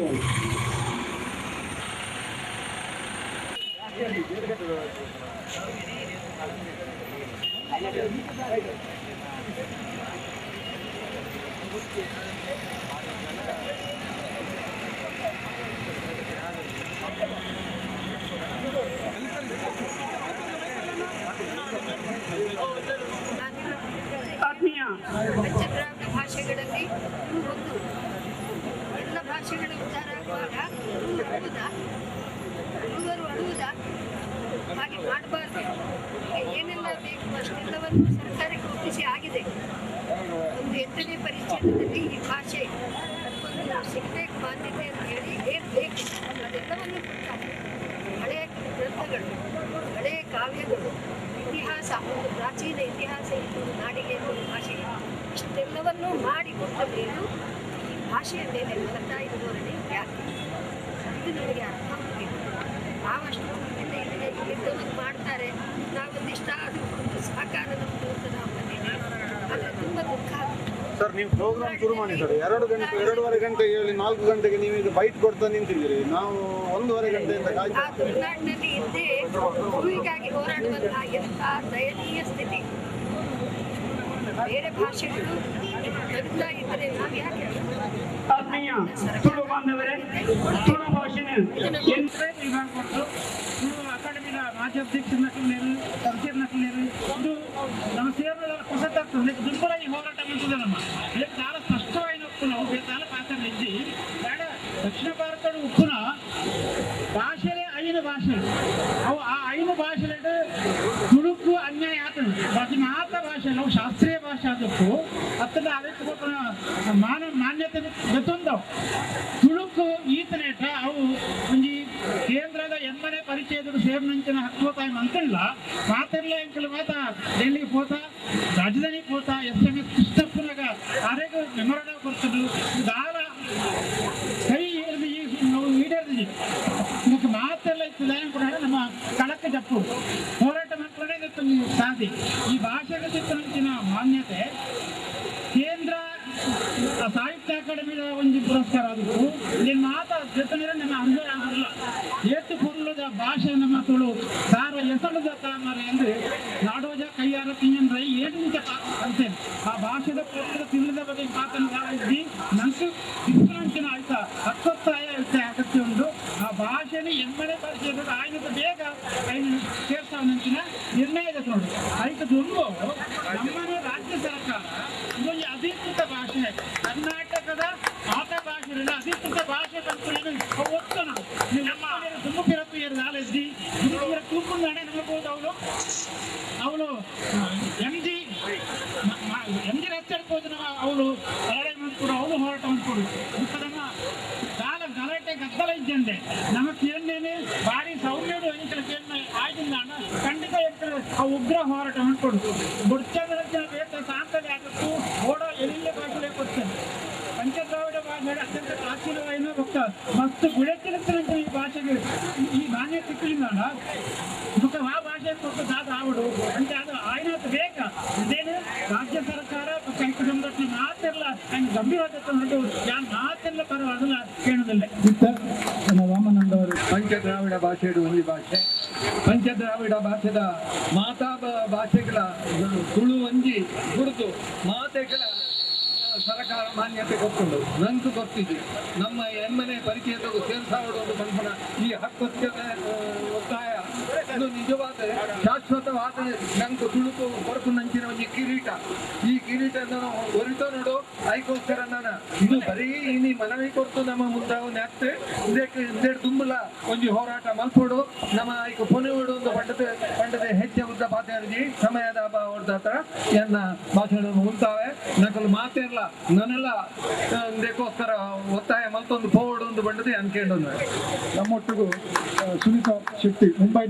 ಆತ್ಮೀಯ ಪಂಚದ್ರಾವಿಡ ಭಾಷೆಗಳಲ್ಲಿ ಒಂದು ಎಲ್ಲ ಭಾಷೆಗಳ ಉದ್ಧಾರ ಆಗುವಾಗ ಅಳುವುದಾ, ತುಳುವರು ಅಳುವುದಾ? ಹಾಗೆ ಮಾಡಬಾರ್ದು. ಈಗ ಏನೆಲ್ಲ ಬೇಕು ಅಷ್ಟೆಲ್ಲವನ್ನು ಸರ್ಕಾರಕ್ಕೆ ಒಪ್ಪಿಸಿ ಆಗಿದೆ. ಒಂದು 8ನೇ ಪರಿಚ್ಛೇದದಲ್ಲಿ ಈ ಭಾಷೆ ಒಂದು ಸಿಗಬೇಕು ಮಾನ್ಯತೆ ಅಂತ ಹೇಳಿ ಏನು ಬೇಕು ಅದೆಲ್ಲವನ್ನು ಕೊಡ್ತಾರೆ. ಹಳೆಯ ಗ್ರಂಥಗಳು, ಹಳೆಯ ಕಾವ್ಯಗಳು, ಇತಿಹಾಸ, ಒಂದು ಪ್ರಾಚೀನ ಇತಿಹಾಸ ಇತ್ತು ನಾಡಿಗೆ, ಒಂದು ಭಾಷೆಗೆ, ಇಷ್ಟೆಲ್ಲವನ್ನೂ ಮಾಡಿಕೊಟ್ಟ ಮೇಲೂ ಈ ಭಾಷೆಯ ಮೇಲೆ ಮಲತಾಯಿ ಧೋರಣೆ ಯಾಕೆ? ಇದು ನಮಗೆ ಅರ್ಥ ಆಗಬೇಕು. ನಾವಷ್ಟು ಇಲ್ಲಿಗೆ ಇಲ್ಲಿದ್ದವರು ಮಾಡ್ತಾರೆ, ನಾವೊಂದಿಷ್ಟ ಅದು ಒಂದು ಸಹಕಾರ ನಮ್ಮದು ಅಂತ ನಾವು ಬಂದಿದ್ದೀವಿ. ಆದರೆ ತುಂಬ ದುಃಖ ಆಗುತ್ತೆ. ಸರ್, ನೀವು ಪ್ರೋಗ್ರಾಮ್ ಶುರು ಮಾಡಿ ಸರ್. 2 ಗಂಟೆ, 2.5 ಗಂಟೆ ಹೇಳಿ 4 ಗಂಟೆಗೆ ನೀವು ಈಗ ಬೈಟ್ ಕೊಡ್ತಾ ನಿಂತಿದ್ದೀರಿ. ನಾವು 1.5 ಗಂಟೆಯಿಂದ ಕಾಯ್ತಾ ಆ ತುಳುನಾಡಿನಲ್ಲಿ ಇದ್ದೇ ಭೂಮಿಗಾಗಿ ಹೋರಾಡುವಂತಹ ಎಂಥ ದಯನೀಯ ಸ್ಥಿತಿ. ಬೇರೆ ಭಾಷೆಗಳು ಬರುತ್ತಾ ಇದ್ದರೆ ನಾವು ಯಾಕೆ ಆತ್ಮೀಯ ತುಳು ಬಾಂಧವರೇ, ತುಳು ಭಾಷೆನ ತುಳು ಅಕಾಡೆಮಿದ ಮಾಜಿ ಅಧ್ಯಕ್ಷರ ನಕಲೇರು, ಸದಸ್ಯರ ನಕಲೇರು, ಇದು ನಮ್ಮ ಸೇರಿದ ಹೊಸತಾಗ್ತದೆ. ದುರ್ಬಲ ಈ ಹೋರಾಟ ಮಾಡ್ತದೆ ನಮ್ಮ చాలా ಸ್ಪಷ್ಟವಾಗಿ ನಾವು చాలా ಪಾತ್ರ ಇದ್ದಿ ಬೇಡ. ದಕ್ಷಿಣ ಭಾರತದ ಉಪ್ಪುನ ಭಾಷೆಲೇ 5 ಭಾಷೆ, ಅವು ಆ 5 ಭಾಷೆಲೆ ತುಳುಕು ಅನ್ಯಾಯ ಆತದೆ. ಬಾಕಿ ಮಾತ ಭಾಷೆ ನಾವು ಶಾಸ್ತ್ರೀಯ ಭಾಷೆ ಆದಕ್ಕೂ ಅತ್ತದ ಅದಕ್ಕೆ ಮಾನ ಮಾನ್ಯತೆ ಗೊತ್ತೊಂದವು. ತುಳುಕು ಈತನೇಟ ಅವು ಒಂಜಿ ಕೇಂದ್ರದ ಎಮ್ಮನೆ ಪರಿಚಯದ ಸೇರಿನಂಚಿನ ಹಕ್ಕುತ್ತಾಯ ಮಂತಿಲ್ಲ ಮಾತಿರ್ಲ ಎಂಕಲ್ ಮಾತ ಡೆಲ್ಲಿಗೆ ಪೋತ, ರಾಜಧಾನಿ ಪೋತ, SMS ಕೃಷ್ಣಪ್ಪನಾಗ ಆರೋಗ್ಯ ಮೆಮೊರಂಡಮ್ ಕೊಡ್ತದ್ದು ದಾರ ಕೈ ಹಿಡಿದು ಈ ನಾವು ಈಡೇರಿದ್ವಿ. ಇದಕ್ಕೆ ಮಾತೆಲ್ಲ ಇತ್ತು ಕೂಡ ನಮ್ಮ ಕಳಕ್ಕೆ ಜಪ್ಪು ಹೋರಾಟ ಮಕ್ಕಳೇ ಸಾಧಿ. ಈ ಭಾಷೆಗೆ ಸಿಕ್ಕಂಚಿನ ಮಾನ್ಯತೆ ಕೇಂದ್ರ ಸಾಹಿತ್ಯ ಅಕಾಡೆಮಿದ ಒಂದು ಪುರಸ್ಕಾರ ಅದಕ್ಕೂ ಇಲ್ಲಿ ಮಾತ ಜೊತೆ ನಮ್ಮ ಅರ್ಹ ಆಗಿರಲ್ಲ. ಏತು ಪೊರ್ಲದ ಭಾಷೆ ನಮ್ಮ ತುಳು ಸಾರ ಹೆಸರುದ ತಾಮರೆ ಅಂದ್ರೆ ನಾಡೋಜ ಕೈಯಾರ ಪಿಂಜನ್ ರೈ ಏಳು ನಿಮಿಷ ಅಂತೇನೆ. ಆ ಭಾಷೆದ ಪೊರ್ಲದ ತಿಳಿದ ಬಗ್ಗೆ ಮಾತನ್ನು ಇದ್ದಿ ನಂಗೆ ಇಪ್ಪಂಚಿನ ಆಯ್ತಾ ಹಕ್ಕೊತ್ತಾಯ ಅಗತ್ಯ ಉಂಟು. ಆ ಭಾಷೆನ ಎಮ್ಮನೆ ಪರಿಚಯ ಆಯ್ನದ ಬೇಗ ಐನು ಸೇರ್ಸಾವನಂಚಿನ ನಿರ್ಣಯ ತಗೊಂಡು ಐಕ ದುಂಬು ನಮ್ಮನೆ ರಾಜ್ಯ ಸರ್ಕಾರ ಇದೊಂದು ಅಧಿಕೃತ ಭಾಷೆ, ಕರ್ನಾಟಕದ ಆಟ ಭಾಷೆಯಲ್ಲಿ ಅಧಿಕೃತ ಭಾಷೆ ಬಂತು ಒತ್ತನ ನಮ್ಮ ದುಮ್ಮುಕಿರತ್ತು ಎರಡು ನಾಲೆಜ್ಜಿ ದುಮ್ಮುಕಿರ ತೂಕುಂದಾಣೆ ನಮಗೆ ಅವಳು ಅವಳು ಎಂ ಜಿ ರಸ್ತೆ ಹೋದ ಅವಳು ಲಡಾಯಿ ಮಾಡ್ಕೊಡು, ಅವಳು ಹೋರಾಟ ಮಾಡ್ಕೊಡು. ನಮ್ಮ ಕಾಲ ಗಲಾಟೆ ಗದ್ದಲ ಇದ್ದಂತೆ ನಮ್ಮ ಕೇಳನೇನೆ ಭಾರಿ ಸೌಮ್ಯಡು ಎಂಕಲ ಕೇಳ ಆಗಿಲ್ಲ ಖಂಡಿತ ಎಂಕಲ ಆ ಉಗ್ರ ಹೋರಾಟ ಮಾಡ್ಕೊಡು. ಬುಡ್ಚಂದ್ರ ವೇತ ಸಾಂತಲೆ ಆಗತ್ತು ಓಡ ಎಲ್ಲಿಂದ ಭಾಷೆ ಕೊಡ್ತೇನೆ. ಪಂಚದ್ರಾವಿಡ ಭಾಷೆ ಅತ್ಯಂತ ಪ್ರಾಚೀನವಾದ ಭಕ್ತ ಮತ್ತು ಗುಳೆತ್ತಿರುತ್ತಂತ ಈ ಭಾಷೆಗೆ ಈ ಮಾನ್ಯ ಸಿಕ್ಕಲಿಲ್ಲ ಮುಖ ಆ ಭಾಷೆ ಕೊಟ್ಟು ದಾದ ಆವಡು ಅಂತ ಅದು ಆಯ್ನಾತ್ ಬೇಕ. ಇದೇನು ರಾಜ್ಯ ಸರ್ಕಾರ ಕೈಕ ಸಂಘಟನೆ ಮಾತೆಲ್ಲ ಹಂಗೆ ಗಂಭೀರವಾದ ಯಾರು ಮಾತೆಲ್ಲ ಪರವಾಗಿಲ್ಲ ಕೇಳುವುದಿಲ್ಲ. ನಮ್ಮ ವಾಮನಂದ ಅವರು ಪಂಚದ್ರಾವಿಡ ಭಾಷೆ ಒಂದು ಭಾಷೆ, ಪಂಚದ್ರಾವಿಡ ಭಾಷೆದ ಮಾತಾ ಭಾಷೆಗಳ ತುಳು ಒಂಜಿ ಗುರುತು ಮಾತೆಗಳ ಸರ್ಕಾರ ಮಾನ್ಯತೆ ಕೊಟ್ಟುಂಡು ನಂಗೆ ಗೊತ್ತಿದೆ. ನಮ್ಮ ಎಮ್ಮನೆ ಪರಿಚಯದ ಸೇರ್ಸಾವಡು ಒಂದು ಬಂಧನ ಈ ಹಕ್ಕೊತ್ತ ಒತ್ತಾಯ ಇದು ನಿಜವಾದ ಶಾಶ್ವತವಾದ ನಂಗೆ ತುಳುಕು ಕೊರಕು ನಂಚಿನ ಒಂಜಿ ಕಿರೀಟ. ಈ ಕಿರೀಟ ಒರಿತ ನೋಡು ಐಕೋಸ್ಕರ ನಾನು ಇದು ಬರೀ ಇನಿ ಮನವಿ ಕೊಡ್ತು ನಮ್ಮ ಮುಂದಾವು ನ್ಯಾಕ್ತೆ ಇದಕ್ಕೆ ತುಂಬಲ ಒಂಜಿ ಹೋರಾಟ ಮಲ್ಪೋಡು ನಮ್ಮ ಐಕ ಪೊನೆವಡು ಒಂದು ಪಂಡತೆ ಪಂಡತೆ ಹೆಚ್ಚೆ ಉದ್ದ ಪಾತೆ ಸಮಯದ ಅಭಾವ ಹತ್ರ ಎನ್ನ ಭಾಷಣ ಮುಂತಾವೆ ನಕಲು ಮಾತೇ ಇಲ್ಲ ನಾನೆಲ್ಲ ಇದಕ್ಕೋಸ್ಕರ ಒತ್ತಾಯ ಮಲ್ತೊಂದು ಪೋವಡು ಒಂದು ಬಂಡದೆ ಅನ್ಕೊಂಡು. ನಮ್ಮೊಟ್ಟಿಗೂ ಸುನೀತಾ ಶೆಟ್ಟಿ ಮುಂಬೈ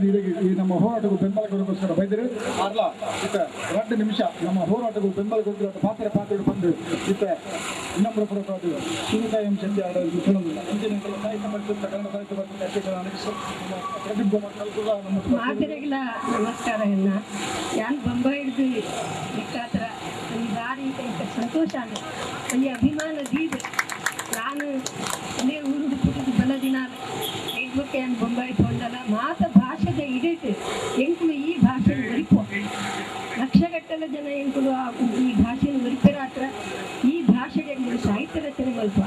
ಈ ನಮ್ಮ ಹೋರಾಟಕ್ಕೂ ಬೆಂಬಲ ಕೊಡೋಕ್ಕೋಸ್ಕರ ಬೈದಿರಿ ಅರ್ಲ ಇತ್ತ 2 ನಿಮಿಷ ನಮ್ಮ ಹೋರಾಟಕ್ಕೂ ಬೆಂಬಲ ಕೊಡ್ತಿರೋ ಪಾತ್ರ ಪಾತ್ರ ಬಂದು ಇತ್ತ ಇನ್ನೊಬ್ಬರ ಪುರಕ್ಕಾದ ಸುನೀತಾ ಎಂ ಶೆಟ್ಟಿ ಆಡೋದು ಅಂಚಿನ ಸಾಹಿತ್ಯ ಪರಿಷತ್ ಕನ್ನಡ ಸಾಹಿತ್ಯ ಪರಿಷತ್ ಅಧ್ಯಕ್ಷರಾದ ಪ್ರದೀಪ್ ಕುಮಾರ್ ಕಲ್ಕುಲ ನಮ್ಮ ಮಾತೆರೆಗಳ ನಮಸ್ಕಾರ. ಎನ್ನ ಯಾನ್ ಬೊಂಬೈ ಹಿಡಿದು ಇಕ್ಕಾತ್ರ ಒಂದು ಬಾರಿ ಸಂತೋಷ ಆಗ ಒಂದು ಅಭಿಮಾನ ದೀದ್. ನಾನು ಅದೇ ಊರು ಪುಟ್ಟದ ಬಲ ದಿನ ಐದ್ಬಕ್ಕೆ ನಾನು ಬೊಂಬೈ ಪೋಂಡಲ ಮಾತ ಭಾಷೆದ ಇಡೀತು ಎಂಕುಲು ಈ ಭಾಷೆ ಒರಿಪು ಲಕ್ಷಗಟ್ಟಲೆ ಜನ ಎಂಕುಲು ಈ ಭಾಷೆಯನ್ನು ಒರಿಪೆರಾತ್ರ ಈ ಭಾಷೆಗೆ ಎಂಕುಲು ಸಾಹಿತ್ಯ ರಚನೆ ಮಲ್ಪ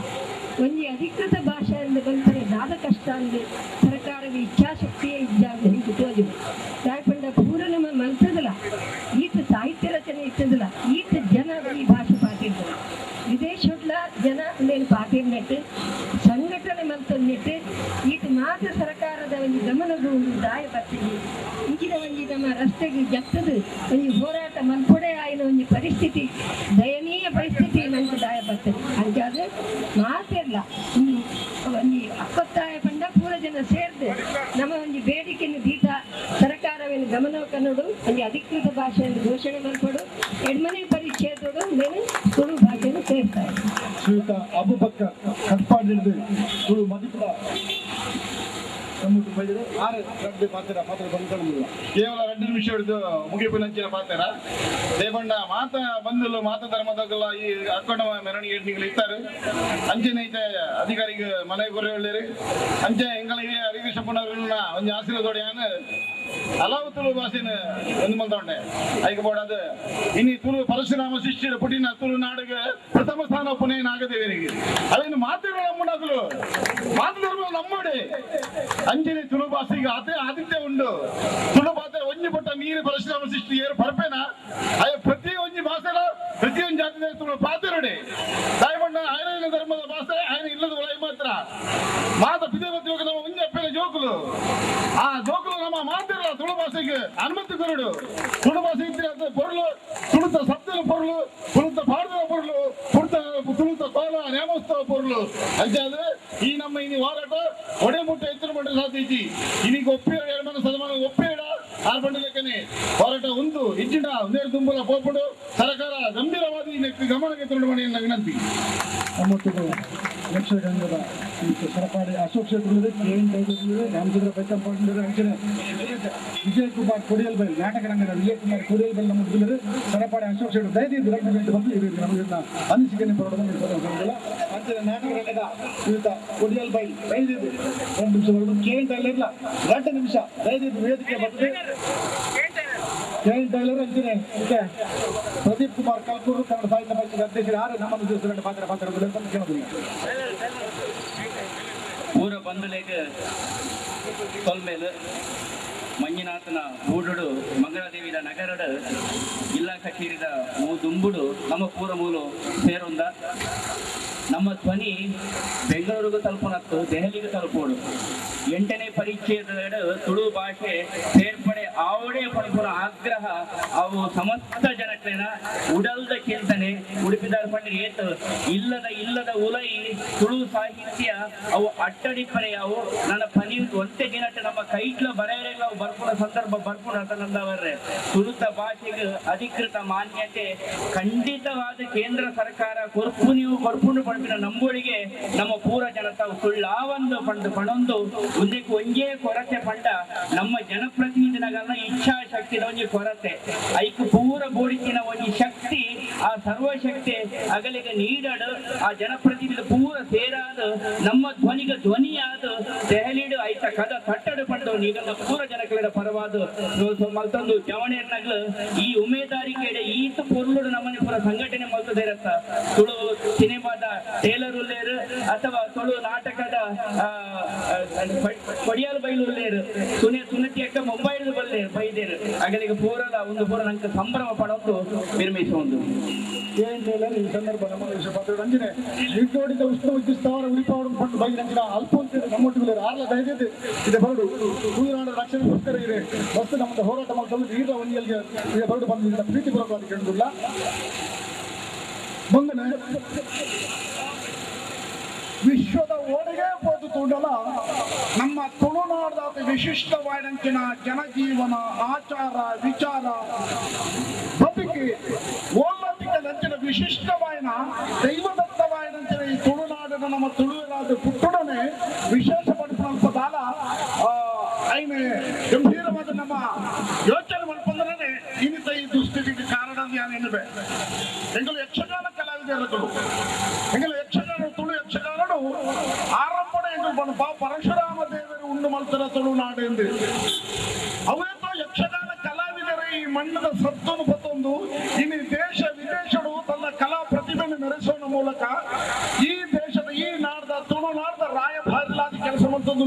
ಒಂಜಿ ಅಧಿಕೃತ ಭಾಷೆ ಅಂದು ಬಂದರೆ ದಾದ ಕಷ್ಟ ಅಂದು ಸರ್ಕಾರದ ಇಚ್ಛಾಶಕ್ತಿಯೇ ಇದ್ದಾಗ ಹಿಂಗೆ ತೋಜಿವೆ. ದಾಯಪಂಡ ಪೂರ ನಮ್ಮ ಮಲ್ತದಲ್ಲ ಈತ ಸಾಹಿತ್ಯ ರಚನೆ ಇತ್ತದಲ್ಲ ಈತ ಜನ ಈ ಭಾಷೆ ಪಾತಿರ್ತಾರೆ. ವಿದೇಶಡ್ಲ ಜನ ಅಂದೇನು ಪಾತಿರ್ನೆಟ್ಟು ಸಂಘಟನೆ ಮಲ್ತಂದಿಟ್ಟು ಈತ ಮಾತ್ರ ಸರ್ಕಾರದ ಒಂದು ಗಮನದ ಒಂದು ದಾಯ ಬರ್ತೀವಿ. ಇಂಚಿನ ಒಂಜಿ ನಮ್ಮ ರಸ್ತೆಗೆ ಜತ್ತದು ಒಂಜಿ ಹೋರಾಟ ಮಲ್ಪೊಡೆ ಆಯಿನ ಒಂಜಿ ಪರಿಸ್ಥಿತಿ ದಯನೀಯ ಪರಿಸ್ಥಿತಿ ನಂಗೆ ದಾಯ ಬರ್ತದೆ. ಅಂಚಾದ ಮಾತಿರ್ಲ ಒಂಜಿ ಅಕ್ಕೊತ್ತಾಯ ಪಂಡ ಪೂರ ಜನ ಸೇರ್ದು ನಮ್ಮ ಒಂಜಿ ಬೇಡಿಕೆಯನ್ನು ದೀತ ಸರ್ಕಾರವನ್ನು ಗಮನ ಕನ್ನಡು ಒಂಜಿ ಅಧಿಕೃತ ಭಾಷೆಯನ್ನು ಘೋಷಣೆ ಮಲ್ಪಡು ಎಡ್ಮನೆ ಪರಿಚಯದೋಡು నేను ತುಳು ಭಾಷೆಯನ್ನು ಸೇರ್ತಾರೆ. ಶ್ರೀಯುತ ಅಬುಬಕ್ಕರ್ ಕಟ್ಪಾಡಿಡಿದು ತುಳು ಮದಿಪುರ ನಮ್ಮೊಟ್ಟು ಬೈದರು ಆರು ರಡ್ಡು ಪಾತ್ರ ಪಾತ್ರ ಬಂದ್ಕೊಂಡಿಲ್ಲ. ಕೇವಲ 2 ನಿಮಿಷ ಹಿಡಿದು ಮುಗಿಪಿನಂಚಿನ ಪಾತ್ರ ದೇವಣ್ಣ ಮಾತ ಬಂಧುಲು ಮಾತ ಧರ್ಮದಾಗಲ್ಲ ಈ ಅಕ್ಕೊಂಡ ಮೆರವಣಿಗೆ ನೀವು ಇತ್ತಾರೆ ಅಂಚೆನೆ ಐತೆ ಅಧಿಕಾರಿಗೆ ಮನೆ ಗುರಿ ಹೇಳಿರಿ ಅಂಚೆ ಎಂಗಳ ಈ ಹರಿಕೃಷ್ಣಪ್ಪನವ್ರನ್ನ ಒಂದು ಆಶೀರ್ವಾದೋಡಿಯಾನ ಹಲವು ತುಳು ಭಾಷೆನ ಒಂದು ಮಲ್ತೊಂಡೆ ಐಕ ಬೋಡಾದ ಇನಿ ತುಳು ಪರಶುರಾಮ ಶಿಷ್ಯರ ಪುಟಿನ ತುಳು ನಾಡಿಗೆ ಪ್ರಥಮ ಸ್ಥಾನ ಪುನೇ ನಾಗದೇವರಿಗೆ ಅದೇನು ಮಾತುಗಳು ನಮ್ಮನಾದಲು ಮಾತು ಧರ್ಮ ನಮ್ಮಡೆ ಅಂಜನೆ ತುಳು ಭಾಷೆಗೆ ಅದೇ ಆದಿತ್ಯ ಉಂಡು ತುಳು ಭಾಷೆ ಒಂಜಿ ಪಟ್ಟ ನೀರು ಪರಶುರಾಮ ಸೃಷ್ಟಿ ಏರು ಪರಪೇನ ಅಯ್ಯ ಪ್ರತಿ ಒಂಜಿ ಭಾಷೆಲ ಪ್ರತಿಯೊಂದು ಜಾತಿ ತುಳು ಪಾತ್ರಡೆ ತಾಯಿಬಣ್ಣ ಆಯನ ಧರ್ಮದ ಭಾಷೆ ಆಯನ ಇಲ್ಲದ ಒಳಗೆ ಮಾತ್ರ ಮಾತ ಪಿದೇವತಿ ನಮ್ಮ ಒಂಜಿ ಅಪ್ಪನ ಜೋಕುಲು ಆ ಜೋಕುಲು ನಮ್ಮ ಮಾತಿರಲ್ಲ ತುಳು ಭಾಷೆಗೆ ಅನುಮತಿ ಕೊರಡು ತುಳು ಭಾಷೆ ಇದ್ರೆ ಅದು ಪೊರುಳು ತುಳುತ ಸಬ್ದದ ಪೊರುಳು ತುಳುತ ಪಾಡದ ಪೊರುಳು ತುಳುತ ತುಳುತ ಕೋಲ ನೇಮೋತ್ಸವ ಪೊರುಳು ಅಂಚಾದ್ರೆ ಈ ನಮ್ಮ ಇನಿ ಹೋರಾಟ ಒಡೆ ಮುಟ್ಟ ಎತ್ತರ ಮಟ್ಟ ಸಾಧ್ಯ ಐತಿ ಇನ್ನೀಗ ಒಪ್ಪೇಡ ಎರಡು ಮನ ಸದಮಾನ ಒಪ್ಪೇಡ ಆರು ಬಂಡ ಲೆಕ್ಕನೆ ಹೋರಾಟ ಉಂಟು ಇಜ್ಜಿಡ ಒಂದೇರು ತುಂಬಲ ಪೋಪುಡು ಸರ್ಕಾರ ಗಂಭೀರವಾದ ಈ ಗಮನಕ್ಕೆ ತಗೊಂಡು ಮಾಡಿ ವಿನಂತಿ. ನಮ್ಮೊಟ್ಟಿಗೆ ಯಕ್ಷಗಂಗದ ಸರಪಾಡಿ ಅಶೋಕ್ ಶೆಟ್ಟರ್ ಕೆ ಎನ್ ಟೈಲರ್ ರಾಮಚಂದ್ರ ಬೈಕಂಪಾಂಡರು ಅಂಚನೆ ವಿಜಯ್ ಕುಮಾರ್ ಕೊಡಿಯಲ್ ಬೈಲ್ ನಾಟಕ ರಂಗದ ವಿಜಯ್ ಕುಮಾರ್ ಕೊಡಿಯಲ್ ಬೈಲ್ ನಮ್ಮ ಹುಡುಗರು ಸರಪಾಡಿ ಅಶೋಕ್ ಶೆಟ್ಟರ್ ದಯದೀದು 2 ಗಂಟೆ ಬಂದು ಇದು ನಮಗೆ ಅನಿಸಿಕೆನೆ ಬರೋದು ಅಂಚನೆ ನಾಟಕ ರಂಗದ ಶ್ರೀಯುತ ಕೊಡಿಯಲ್ ಬೈಲ್ ದಯದೀದು 2 ನಿಮಿಷ ಬರೋದು ಕೆ ಎನ್ ಟೈಲರ್ ಇಲ್ಲ 2 ನಿಮಿಷ ದಯದೀದು ವೇದಿಕೆ ಬರ್ತದೆ ಕೆ ಎನ್ ಟೈಲರ್ ಅಂಚನೆ ಪ್ರದೀಪ್ ಕುಮಾರ್ ಕಲ್ಕೂರು ಕನ್ನಡ ಸಾಹಿತ್ಯ ಪರಿಷತ್ ಅಧ್ಯಕ್ಷರು ಯಾರು ನಮ್ಮ ಉದ್ದೇಶದಲ್ಲಿ ಪಾತ್ರ ಪಾತ್ರ ಅಂತ ಕೇಳೋದಿಲ್ಲ. ಊರ ಬಂಧುಲೇಗ ತೊಲ್ಮೇಲು ಮಂಜುನಾಥನ ಊಡುಡು ಮಂಗಳಾದೇವಿದ ನಗರಡು ಜಿಲ್ಲಾ ಕಚೇರಿದ ದುಂಬುಡು ನಮ್ಮ ಪೂರ ಮೂಲು ಸೇರೊಂದ ನಮ್ಮ ಧ್ವನಿ ಬೆಂಗಳೂರಿಗೂ ತಲುಪನತ್ತು ದೆಹಲಿಗೂ ತಲುಪೋಡು 8ನೇ ಪರಿಚ್ಛೇದದ ತುಳು ಭಾಷೆ ಸೇರ್ಪಡೆ ಆವಡೆ ಪಡೆಪುನ ಆಗ್ರಹ ಅವು ಸಮಸ್ತ ಜನಕ್ಲೆನ ಉಡಲ್ದ ಚಿಂತನೆ ಉಡುಪಿದಾರ ಪಂಡಿರ ಏತು ಇಲ್ಲದ ಇಲ್ಲದ ಉಲೈ ತುಳು ಸಾಹಿತ್ಯ ಅವು ಅಟ್ಟಡಿಪರೆ ಅವು ನನ್ನ ಪನಿ ಒಂತೆ ದಿನಟ ನಮ್ಮ ಕೈಟ್ಲ ಬರೆಯರೆಲ್ಲ ಅವು ಬರ್ಪುನ ಸಂದರ್ಭ ಬರ್ಪುನ ಅಂತಂದವರ್ರೆ ತುಳುತ ಭಾಷೆಗೆ ಅಧಿಕೃತ ಮಾನ್ಯತೆ ಖಂಡಿತವಾದ ಕೇಂದ್ರ ಸರ್ಕಾರ ಕೊರ್ಪು ನೀವು ಕೊರ್ಪುಂಡು ಪಡ್ಪಿನ ನಂಬೋಳಿಗೆ ನಮ್ಮ ಪೂರ ಜನತ ಸುಳ್ಳಾವೊಂದು ಪಂಡು ಪಣೊಂದು ಒಂದಕ್ಕೆ ಒಂಜೇ ಕೊರತೆ ಪಂಡ ನಮ್ಮ ಜನಪ್ರತಿನಿಧಿನಗಲ್ಲ ಇಚ್ಛಾಶಕ್ತಿದ ಒಂಜಿ ಕೊರತೆ ಐಕ್ ಪೂರ ಬೋಡಿಸಿನ ಒಂಜಿ ಶಕ್ತಿ ಆ ಸರ್ವಶಕ್ತಿ ಅಗಲಿಗೆ ನೀಡಡು ಆ ಜನಪ್ರತಿನಿಧಿ ಪೂರ ಸೇರಾದ ನಮ್ಮ ಧ್ವನಿಗೆ ಧ್ವನಿಯಾದ ದೆಹಲಿಡು ಐತ ಕದ ತಟ್ಟಡು ಪಂಡು ನೀಗಲ್ಲ ಪೂರ ಜನಕಲಿನ ಪರವಾದ ಮಲ್ತೊಂದು ಜವಣೇರ್ನಗ್ಲು ಈ ಉಮೇದಾರಿಕೆ ಈತ ಪೊರ್ಲುಡು ನಮ್ಮನೆ ಪೂರ ಸಂಘಟನೆ ಮಲ್ತದೇರತ್ತ ತುಳು ಸಿನಿಮಾದ ಟೇಲರ್ ಉಲ್ಲೇರು ಅಥವಾ ತುಳು ನಾಟಕದ ಕೊಡಿಯಾಲ್ ಬೈಲು ಉಲ್ಲೇರು ಸುನೆ ಸುನತಿ ಅಕ್ಕ ಮುಂಬೈಲು ಬಲ್ಲೇರು ಬೈದೇರು ಅಗಲಿಗೆ ಪೂರಲ ಒಂದು ಪೂರ ನಂಗೆ ಸಂಭ್ರಮ ಪಡೋದು ನಿರ್ಮಿಸುವುದು. ಕೆ ಎನ್ ಟೈಲರ್ ಈ ಸಂದರ್ಭ ನಮ್ಮ ವಿಷಯ ಪಾತ್ರ ರಂಜನೆ ನಿಡ್ಡೋಡಿದ ಉಷ್ಣ ವಿದ್ಯುತ್ ಸ್ಥಾವರ ಉಳಿಪಾವಡು ಪಂಡು ಬೈ ರಂಜನ ಅಲ್ಪೊಂತಿದೆ ನಮ್ಮೊಟ್ಟಿಗೆ ಆರ್ಲ ದಯದಿದ್ದು ಇದೆ ಬರಡು ತುಳುನಾಡ ರಕ್ಷಣೆಗೋಸ್ಕರ ಇದೆ ವಸ್ತು ನಮ್ಮ ಹೋರಾಟ ಮಾಡ್ತಂದ್ರೆ ಈರ ಒಂದಿಗೆ ಇದೆ ಬರಡು ಬಂದಿದ್ದ ಪ್ರೀತಿಪೂರ್ವಕವಾಗಿ ಕೇಳುವುದಿಲ್ಲ. ಬಂದನೆ ವಿಶ್ವದ ಓಡಿಗೆ ಪೋತು ತೂಡಲ ನಮ್ಮ ತುಳುನಾಡದ ಅತಿ ವಿಶಿಷ್ಟವಾದಂಚಿನ ಜನಜೀವನ ಆಚಾರ ವಿಚಾರ ಬದುಕಿ ಓಲ್ಲತಿಕ ನಂಚಿನ ವಿಶಿಷ್ಟವಾಯನ ದೈವದತ್ತವಾಯನಂಚಿನ ಈ ತುಳುನಾಡಿನ ನಮ್ಮ ತುಳುವಿನಾದ ಪುಟ್ಟುಡನೆ ವಿಶೇಷ ಪಡಿಪುನಲ್ಪ ಐನೆ ಗಂಭೀರವಾದ ನಮ್ಮ ಯೋಚನೆ ಮಲ್ಪಂದ್ರೆ ಇನ್ನಿತ ಈ ದುಸ್ಥಿತಿಗೆ ಕಾರಣ ಎನ್ನುವೆ. ಎಂಗಳು ಯಕ್ಷಗಾನ ಕಲಾವಿದರುಗಳು ಎಂಗಳು ಯಕ್ಷಗಾನ ತುಳು ಯಕ್ಷಗಾನರು ಆರಂಭ ಎಂಗಳು ಬನಪ ಪರಶುರಾಮ ದೇವರು ಉಂಡು ಮಲ್ತರ ತುಳುನಾಡು ಎಂದು ಅವೇತೋ ಯಕ್ಷಗಾನ ಕಲಾವಿದರೇ ಈ ಮಣ್ಣದ ಸತ್ತನ್ನು ಪತ್ತೊಂದು ಇನ್ನು ದೇಶ ವಿದೇಶಡು ತನ್ನ ಕಲಾ ಪ್ರತಿಭೆಯನ್ನು ಮೆರೆಸೋಣ ಮೂಲಕ ಈ ದೇಶದ ಈ ನಾಡದ ತುಳುನಾಡದ ರಾಯಭಾರಿಲಾದ ಕೆಲಸ ಮಂತದ್ದು.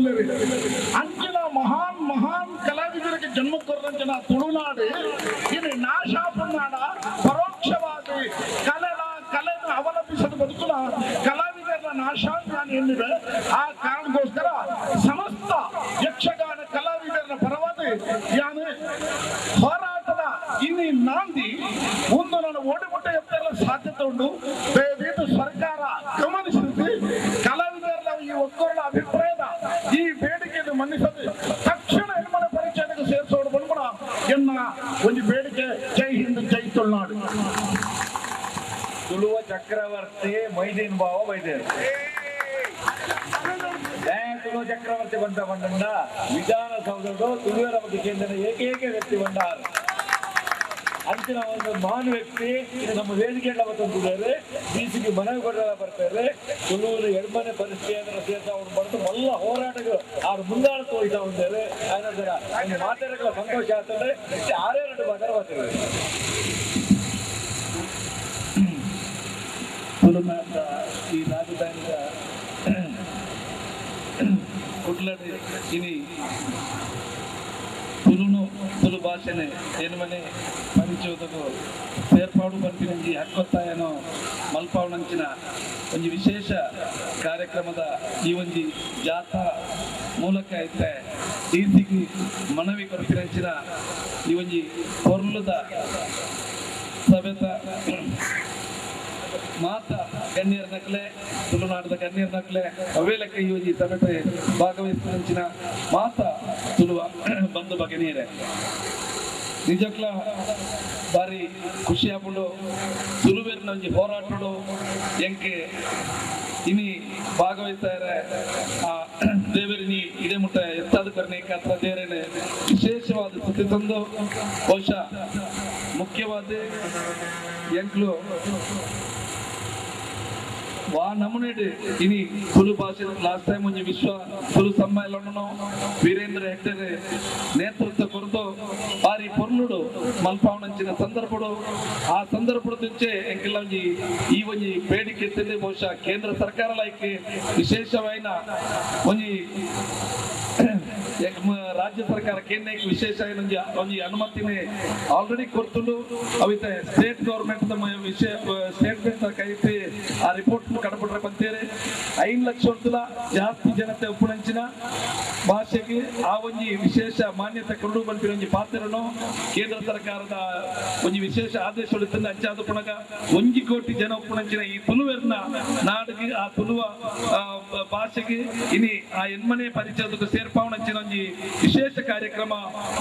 ಅಂಚಿನ ಮಹಾನ್ ಮಹಾನ್ ಕಲಾವಿದರಿಗೆ ಜನ್ಮ ಕೊರದಂಚಿನ ತುಳುನಾಡು ಇನ್ನು ನಾಶಾಪುನಾಡ ಪರೋಕ್ಷವಾಗಿ ಕಲೆನ ಕಲೆಯನ್ನು ಅವಲಂಬಿಸದ ಬದುಕುನ ಕಲಾವಿದರ ನಾಶ ನಾನು ಎನ್ನುವೆ. ಆ ಕಾರಣಕ್ಕೋಸ್ಕರ ಸಮಸ್ತ ಯಕ್ಷಗಾನ ಕಲಾವಿದರ ಪರವಾಗಿ ಯಾನು ಹೋರಾಟದ ಇನ್ನು ನಾಂದಿ ಒಂದು ನಾನು ಓಡಿಬಿಟ್ಟು ಎತ್ತಲ್ಲ ಸಾಧ್ಯತೆ ಉಂಟು. ದಯವಿಟ್ಟು ಸರ್ಕಾರ ಗಮನಿಸಿದೆ ಕಲಾವಿದರ ಈ ಒಕ್ಕೂರನ ಅಭಿಪ್ರಾಯದ ಈ ಬೇಡಿಕೆಯನ್ನು ಮನ್ನಿಸದೆ ತಕ್ಷಣ ಹೆಣ್ಮನೆ ಪರಿಚಯಕ್ಕೆ ಸೇರಿಸೋಣ ಬಂದ್ಬಿಡ ಎನ್ನ ಒಂದು ಬೇಡಿಕೆ. ಜೈ ಹಿಂದ್, ಜೈ ತುಳುನಾಡು. ತುಳುವ ಚಕ್ರವರ್ತಿ ಮೈದೀನ್ ಬಾವ ಬೈದೇರು ತುಳು ಚಕ್ರವರ್ತಿ ಬಂದ ಬಂಡ ವಿಧಾನಸೌಧದ ತುಳುವರ ಬಗ್ಗೆ ಕೇಂದ್ರ ಏಕೈಕ ವ್ಯಕ್ತಿ ಬಂಡಾರ ಅಂಚಿನ ಒಂದು ಮಹಾನ್ ವ್ಯಕ್ತಿ ನಮ್ಮ ವೇದಿಕೆ ಬರ್ತಂತಿದ್ದಾರೆ. ಡಿಸಿಗೆ ಮನವಿ ಕೊಡಲ್ಲ ಬರ್ತಾರೆ. ತುಳುವರು ಎಡ್ಮನೆ ಪರಿಸ್ಥಿತಿ ಸೇರ್ತಾ ಅವ್ರು ಬರೆದು ಮಲ್ಲ ಹೋರಾಟಗಳು ಅವ್ರು ಮುಂದಾಳ ತೋರಿಸ್ತಾ ఉంದಾರೆ. ಮಾತಾಡೋಕೆ ಸಂತೋಷ ಆಗ್ತದೆ. ಆರೇ ಎರಡು ಮಾತಾಡ ಬರ್ತಾರೆ. ತುಳುನಾಡ ಈ ರಾಜಧಾನಿಯ ಕುಡ್ಲಡ್ ಇನಿ ತುಳುನು ತುಳು ಭಾಷೆನೆ ಏನ್ಮನೆ ಪರಿಚೋದకు ಸೇರ್ಪಾಡು ಪನ್ಪಿನಂಜಿ ಹಕ್ಕೊತ್ತಾಯನೋ ಮಲ್ಪಾವಣಂಚಿನ ಒಂಜಿ ವಿಶೇಷ ಕಾರ್ಯಕ್ರಮದ ಈ ಒಂಜಿ ಜಾಥಾ ಮೂಲಕ ಐತೆ ಡಿಸಿಗೆ ಮನವಿ ಕೊರ್ಪಿನಂಚಿನ ಈ ಒಂಜಿ ಪೊರ್ಲುದ ಸಭೆತ ಮಾತ ಗಣ್ಯರ ನಕಲೆ ತುಳುನಾಡದ ಗಣ್ಯರ ನಕಲೆ ಅವೇಲಕ್ಕೆ ಈ ಒಂಜಿ ಸಭೆಟೆ ಭಾಗವಹಿಸಿದ ಮಾತ ತುಳುವ ಬಂಧು ಬಗೆನೀರೆ ನಿಜಕ್ಲ ಬಾರಿ ಖುಷಿ ಆಪುಂಡು. ತುಳುವೇರಿನ ಒಂಜಿ ಹೋರಾಟಡು ಎಂಕೆ ಇನಿ ಭಾಗವಹಿಸ್ತಾರೆ. ಆ ದೇವರಿನಿ ಇದೇ ಮುಟ್ಟ ಎತ್ತಾದ ಕರ್ನೇಕಾತ್ರ ದೇವರೇನೆ ವಿಶೇಷವಾದ ಸ್ಥಿತಿ ತಂದು ಬಹುಶಃ ಮುಖ್ಯವಾದ ಎಂಕ್ಲು ವಾ ನಮೂನೆಡ್ ಇನಿ ತುಳು ಭಾಷೆ ಲಾಸ್ಟ್ ಟೈಮ್ ಒಂಜಿ ವಿಶ್ವ ತುಳು ಸಮ್ಮೇಳನ ವೀರೇಂದ್ರ ಹೆಗ್ಡೆರೆ ನೇತೃತ್ವ ಕೊರದು ಬಾರಿ ಪೊರ್ಲುಡು ಮಲ್ಪಾವಣಂಚಿನ ಸಂದರ್ಭಡು ಆ ಸಂದರ್ಭದಂಚೆ ಎಂಕೆಲ್ಲ ಒಂಜಿ ಈ ಒಂಜಿ ಬೇಡಿಕೆ ಎತ್ತಿದೆ. ಬಹುಶಃ ಕೇಂದ್ರ ಸರ್ಕಾರ ಲೈಕ್ ವಿಶೇಷವಾಯಿನ ಒಂಜಿ ರಾಜ್ಯ ಸರ್ಕಾರ ಕೇಂದ್ರ ವಿಶೇಷ ಒಂಜಿ ಅನುಮತಿನೇ ಆಲ್ರೆಡಿ ಕೊರ್ತುಂಡು. ಅವಿತ ಸ್ಟೇಟ್ ಗವರ್ಮೆಂಟ್ ವಿಷಯ ಸ್ಟೇಟ್ಮೆಂಟ್ ಕೈತೆ ಆ ರಿಪೋರ್ಟ್ ಕಡಪಟ್ರೆ ಬಂತೇರೆ 5 ಲಕ್ಷ ಜಾಸ್ತಿ ಜನತೆ ಉಪ್ಪುನಂಚಿನ ಭಾಷೆಗೆ ಆ ಒಂಜಿ ವಿಶೇಷ ಮಾನ್ಯತೆ ಕೊರಡು ಬಂಪಿನ ಒಂಜಿ ಪಾತ್ರನು ಕೇಂದ್ರ ಸರ್ಕಾರದ ಒಂಜಿ ವಿಶೇಷ ಆದೇಶ ಅಂಚಾದ ಪುಣಗ 1 ಕೋಟಿ ಜನ ಉಪ್ಪುನಂಚಿನ ಈ ತುಳುವೆರ್ನ ನಾಡಿಗೆ ಆ ತುಳುವ ಭಾಷೆಗೆ ಇನಿ ಆ ಎನ್ಮನೆ ಪರಿಚಯದಕ್ಕೂ ಸೇರ್ಪಾವಣಂಚಿನ ಒಂಜಿ ವಿಶೇಷ ಕಾರ್ಯಕ್ರಮ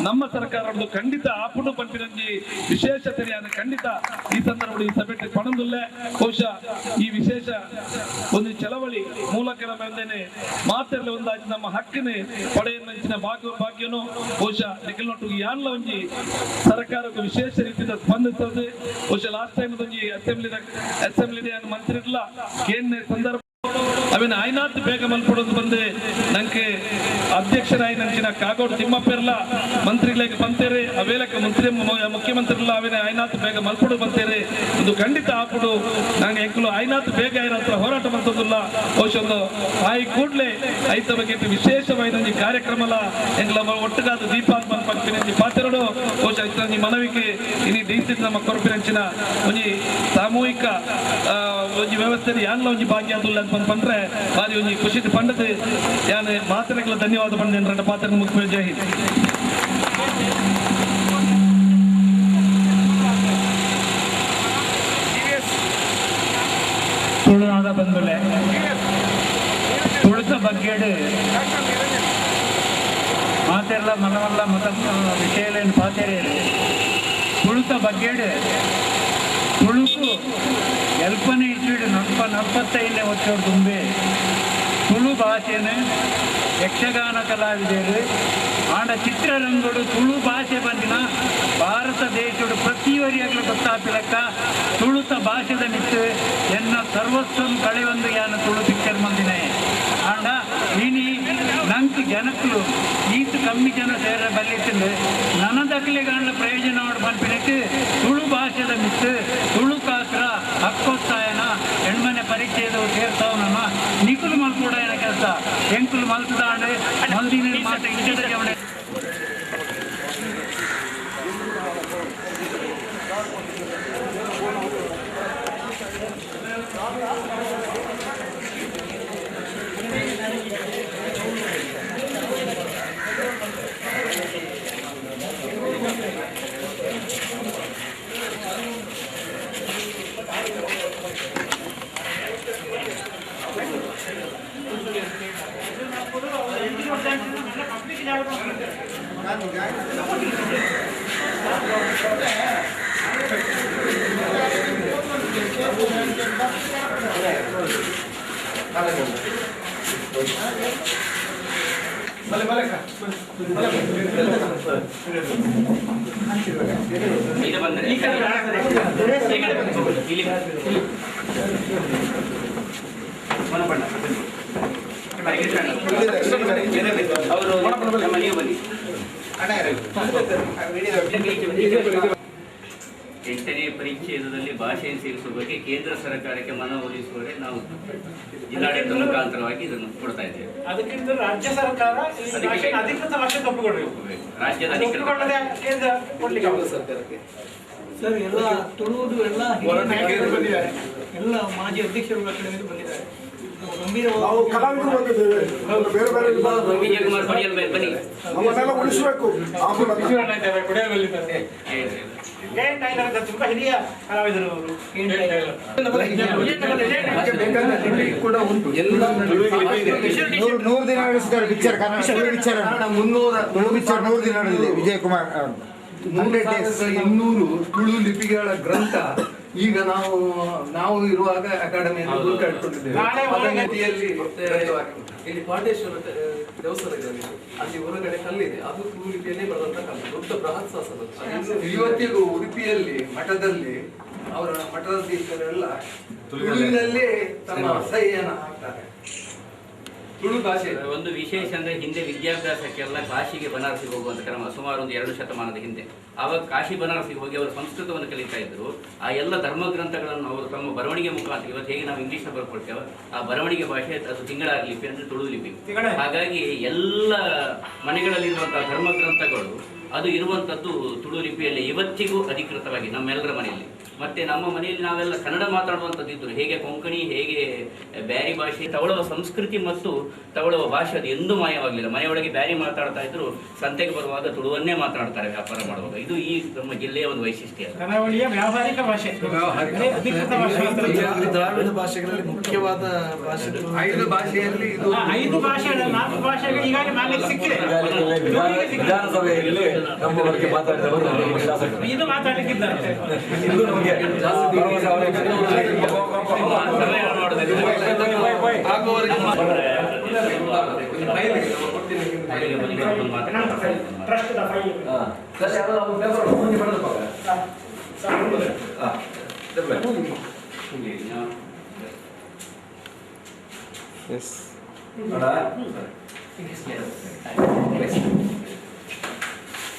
ನಮ್ಮ ಸರ್ಕಾರದ ಖಂಡಿತ ಆಪುಂಡು ಪನ್ಪಿನೊಂಜಿ ವಿಶೇಷತೆಯನ್ನು ಖಂಡಿತ ಈ ಸಂದರ್ಭದಲ್ಲಿ ಈ ಸಭೆ ಪಣಂದುಲ್ಲೆ. ಬಹುಶಃ ಈ ವಿಶೇಷ ಒಂದು ಚಳವಳಿ ಮೂಲಕ ನಮ್ಮ ಮಾತೆಲ್ಲ ಒಂದಾಗಿ ನಮ್ಮ ಹಕ್ಕನೆ ಪಡೆಯಂಚಿನ ಭಾಗ್ಯನು ಬಹುಶಃ ನಿಖಲ್ನೊಟ್ಟು ಯಾನ್ಲ ಒಂಜಿ ಸರ್ಕಾರಕ್ಕೆ ವಿಶೇಷ ರೀತಿಯಿಂದ ಸ್ಪಂದಿಸ್ತದೆ. ಬಹುಶಃ ಲಾಸ್ಟ್ ಟೈಮ್ ಒಂಜಿ ಅಸೆಂಬ್ಲಿ ಮಂತ್ರಿ ಇರಲ್ಲ ಕೇಂದ್ರ ಸಂದರ್ಭ ಅವಿನ ಆಯ್ನಾತ್ ಬೇಗ ಮಲ್ಪಡೋದು ಬಂದೆ ನಂಗೆ ಅಧ್ಯಕ್ಷರಾಯಿನಂಚಿನ ಕಾಗೋಡು ತಿಮ್ಮಪ್ಪೆರ್ಲ ಮಂತ್ರಿಗಳಿಗೆ ಬಂತೇರೆ ಅವೇಲಕ್ಕೆ ಮಂತ್ರಿ ಮುಖ್ಯಮಂತ್ರಿಲ್ಲ ಅವಿನ ಆಯ್ನಾತ್ ಬೇಗ ಮಲ್ಪಡು ಬಂತೇರೆ ಒಂದು ಖಂಡಿತ ಆಪುಡು. ನಂಗೆ ಎಂಕಲು ಆಯ್ನಾತ್ ಬೇಗ ಆಯ್ನ ಹೋರಾಟ ಬಂತದಿಲ್ಲ. ಬಹುಶಃ ಒಂದು ಆಯಿ ಕೂಡಲೇ ಐತ ಬಗ್ಗೆ ವಿಶೇಷವಾದ ಒಂಜಿ ಕಾರ್ಯಕ್ರಮಲ ಎಂಕಲ ಒಟ್ಟುಗಾದ ದೀಪಾತ್ಮ ಪಂಪಿನಂಚಿ ಪಾತೆರಡು. ಬಹುಶಃ ಐತ ಮನವಿಗೆ ಇನಿ ಡಿಸಿ ನಮ್ಮ ಕೊರಪಿನಂಚಿನ ಒಂಜಿ ಸಾಮೂಹಿಕ ಒಂಜಿ ವ್ಯವಸ್ಥೆ ಯಾನ್ಲ ಒಂಜಿ ಭಾಗ್ಯ ಆದುಲ್ಲ ಅಂತ ಪಂಡ್ರೆ ಬಾರಿ ಒಂಜಿ ಖುಷಿ ಪಂಡದು. ಯಾನ್ ಮಾತನೆಗಳ ಧನ್ಯವಾದ ಪಂಡ ಪಾತ್ರ ಮುಖ್ಯ. ಜೈ ಹಿಂದ್. ತುಳುನಾಡ ಬಂಧುಲೆ ತುಳುತ ಬಗ್ಗೆಡು ಮಾತೆರ್ಲ ಮನವಲ್ಲ ಮತ ವಿಷಯಲೇನು ಪಾತೆರೇರು ತುಳುತ ಬಗ್ಗೆಡು ತುಳುಕು ಎಲ್ಪನೆ ಇಸ್ವಿಡು 45ನೇ ವರ್ಷದ ತುಂಬೆ ತುಳು ಭಾಷೆನ ಯಕ್ಷಗಾನ ಕಲಾವಿದರು ಆಂಡ ಚಿತ್ರರಂಗಡು ತುಳು ಭಾಷೆ ಬಂದಿನ ಭಾರತ ದೇಶಡು ಪ್ರತಿವರಿಯಾಗಲೂ ಗೊತ್ತಾಪಿಲಕ್ಕ ತುಳುತ ಭಾಷೆದ ಮಿತ್ತು ಎನ್ನ ಸರ್ವಸ್ವಂ ಕಳೆಯೊಂದು ಯಾನ ತುಳು ಪಿಕ್ಚರ್ ಮಂದಿನ ಆಂಡ ಇನಿ ನಂಕ್ ಜನಕ್ಕಲು ಈತ ಕಮ್ಮಿ ಜನ ಸೇರ ಬಲ್ಲಿತ್ತಿಂದು ನನದಕ್ಲೆಗಾಂಡ ಪ್ರಯೋಜನ ಪನ್ಪಿನಕ್ಕೆ ತುಳು ಭಾಷೆದ ಮಿತ್ತು ತುಳು ಕಾತ್ರ ಹಕ್ಕೊತ್ತಾಯನ ಹೆಣ್ಮನೆ ಪರಿಚಯದ ಸೇರ್ತಾವನ ನಿಕುಲು ಮಲ್ಪೂಡ ಏನ ಕೆಲಸ ಎಂಕುಲು ಮಲ್ತದಾಂಡೆ ಮಲ್ದಿನ ಮಾತ ಇಜ್ಜದ. Thank you. ಎಂಟನೇ ಪರಿಚ್ಛೇದದಲ್ಲಿ ಭಾಷೆಯನ್ನು ಸೇರಿಸುವ ಬಗ್ಗೆ ಕೇಂದ್ರ ಸರ್ಕಾರಕ್ಕೆ ಮನವೊಲಿಸುವರೆ ನಾವು ಜಿಲ್ಲಾಡಳಿತ ಮುಖಾಂತರವಾಗಿ ಇದನ್ನು ಕೊಡ್ತಾ ಇದ್ದೇವೆ. ಅದಕ್ಕಿಂತ ರಾಜ್ಯ ಸರ್ಕಾರ ಅಧಿಕೃತ ಭಾಷೆ ಒಪ್ಪಿಕೊಳ್ಳಬೇಕು, ರಾಜ್ಯದ ಒಪ್ಪಿಕೊಳ್ಳದೆ ಕೇಂದ್ರ ಕೊಡ್ಲಿಕ್ಕೆ ಸರ್ಕಾರಕ್ಕೆ. ಸರ್, ಎಲ್ಲ ತುಳುವುದು ಎಲ್ಲ ಎಲ್ಲ ಮಾಜಿ ಅಧ್ಯಕ್ಷರುಗಳ ಕಡೆಯಿಂದ ಬಂದಿದ್ದಾರೆ. ನಾವು ಕಲಾವಿದರು ಬಂದಿದ್ದೇವೆ, ಬೇರೆ ಬೇರೆ ನಮ್ಮನ್ನೆಲ್ಲ ಉಳಿಸಬೇಕು. ತುಂಬಾ ಹಿರಿಯ ಕಲಾವಿದರು ಅವರು. ಕೂಡ ಉಂಟು. 100 ದಿನ ನಡೆಸಿದ್ದಾರೆ picture, Kannada picture 300 Tulu picture 100 ದಿನ ನಡೆದಿದೆ. ವಿಜಯ್ ಕುಮಾರ್ 3200 ತುಳು ಲಿಪಿಗಳ ಗ್ರಂಥ ಈಗ ನಾವು ನಾವು ಇರುವಾಗ ಅಕಾಡೆಮಿಯಲ್ಲಿ ಹುಡುಕಾಡಿಕೊಂಡಿದ್ದೇವೆ. ಇಲ್ಲಿ ಪಾಂಡೇಶ್ವರ ದೇವಸ್ಥಾನ ಇದೆ, ಅಲ್ಲಿ ಹೊರಗಡೆ ಕಲ್ಲಿದೆ, ಅದು ತುಳು ಲಿಪಿಯಲ್ಲೇ ಬರೆದಂತ ಕಲ್ಲು, ದೊಡ್ಡ ಬೃಹತ್ ಶಾಸನ. ಇವತ್ತಿಗೂ ಉಡುಪಿಯಲ್ಲಿ ಮಠದಲ್ಲಿ ಅವರ ಮಠಾಧೀಶರೆಲ್ಲ ತುಳುವಿನಲ್ಲೇ ತಮ್ಮ ಸಹಿಯನ್ನು ಹಾಕ್ತಾರೆ, ತುಳು ಭಾಷೆ. ಒಂದು ವಿಶೇಷ ಅಂದ್ರೆ ಹಿಂದೆ ವಿದ್ಯಾಭ್ಯಾಸಕ್ಕೆಲ್ಲ ಕಾಶಿಗೆ ಬನಾರಸಿಗೆ ಹೋಗುವಂತ ಕ್ರಮ ಸುಮಾರು ಒಂದು 2 ಶತಮಾನದ ಹಿಂದೆ. ಆವಾಗ ಕಾಶಿ ಬನಾರಸಿಗೆ ಹೋಗಿ ಅವರು ಸಂಸ್ಕೃತವನ್ನು ಕಲಿತಾ ಇದ್ರು. ಆ ಎಲ್ಲ ಧರ್ಮ ಗ್ರಂಥಗಳನ್ನು ಅವರು ತಮ್ಮ ಬರವಣಿಗೆ ಮುಖಾಂತರ, ಇವತ್ತು ಹೇಗೆ ನಾವು ಇಂಗ್ಲೀಷ್ ಬರ್ಕೊಳ್ತೇವೆ ಆ ಬರವಣಿಗೆ ಭಾಷೆ ಅದು ತಿಂಗಳ ಲಿಪಿ ಅಂದ್ರೆ ತುಳು ಲಿಪಿ. ಹಾಗಾಗಿ ಎಲ್ಲ ಮನೆಗಳಲ್ಲಿರುವಂತಹ ಧರ್ಮ ಗ್ರಂಥಗಳು ಅದು ಇರುವಂಥದ್ದು ತುಳು ಲಿಪಿಯಲ್ಲಿ ಇವತ್ತಿಗೂ ಅಧಿಕೃತವಾಗಿ ನಮ್ಮೆಲ್ಲರ ಮನೆಯಲ್ಲಿ. ಮತ್ತೆ ನಮ್ಮ ಮನೆಯಲ್ಲಿ ನಾವೆಲ್ಲ ಕನ್ನಡ ಮಾತಾಡುವಂಥದ್ದು ಇದ್ರು, ಹೇಗೆ ಕೊಂಕಣಿ, ಹೇಗೆ ಬ್ಯಾರಿ ಭಾಷೆ, ತವಳವ ಸಂಸ್ಕೃತಿ ಮತ್ತು ತವಳವ ಭಾಷೆ ಅದು ಎಂದೂ ಮಾಯವಾಗಲಿಲ್ಲ. ಮನೆಯೊಳಗೆ ಬ್ಯಾರಿ ಮಾತಾಡ್ತಾ ಇದ್ರು, ಸಂತೆಗೆ ಬರುವಾಗ ತುಳುವನ್ನೇ ಮಾತಾಡ್ತಾರೆ ವ್ಯಾಪಾರ ಮಾಡುವಾಗ. ಇದು ಈ ನಮ್ಮ ಜಿಲ್ಲೆಯ ಒಂದು ವೈಶಿಷ್ಟ್ಯ. ಕರಾವಳಿಯ ವ್ಯಾವಹಾರಿಕ ಭಾಷೆ, ಅಧಿಕೃತ ಭಾಷೆ. ದ್ರಾವಿಡ ಭಾಷೆಗಳಲ್ಲಿ ಮುಖ್ಯವಾದ ಭಾಷೆ 5 ಭಾಷೆಯಲ್ಲಿ ಇದು 5 ಭಾಷೆ, 4 ಭಾಷೆಗಳು ಈಗಾಗಲೇ ಮಾನ್ಯತೆ ಸಿಕ್ಕಿದೆ. ವಿಧಾನಸಭೆಯಲ್ಲಿ ನಮ್ಮ ಬಗ್ಗೆ ಮಾತಾಡಿದವರು ನಮ್ಮ ಶಾಸಕರು ಇದು ಮಾತಾಡಲಿಕ್ಕಿದ್ದಾರೆ. ಇದು ನಮಗೆ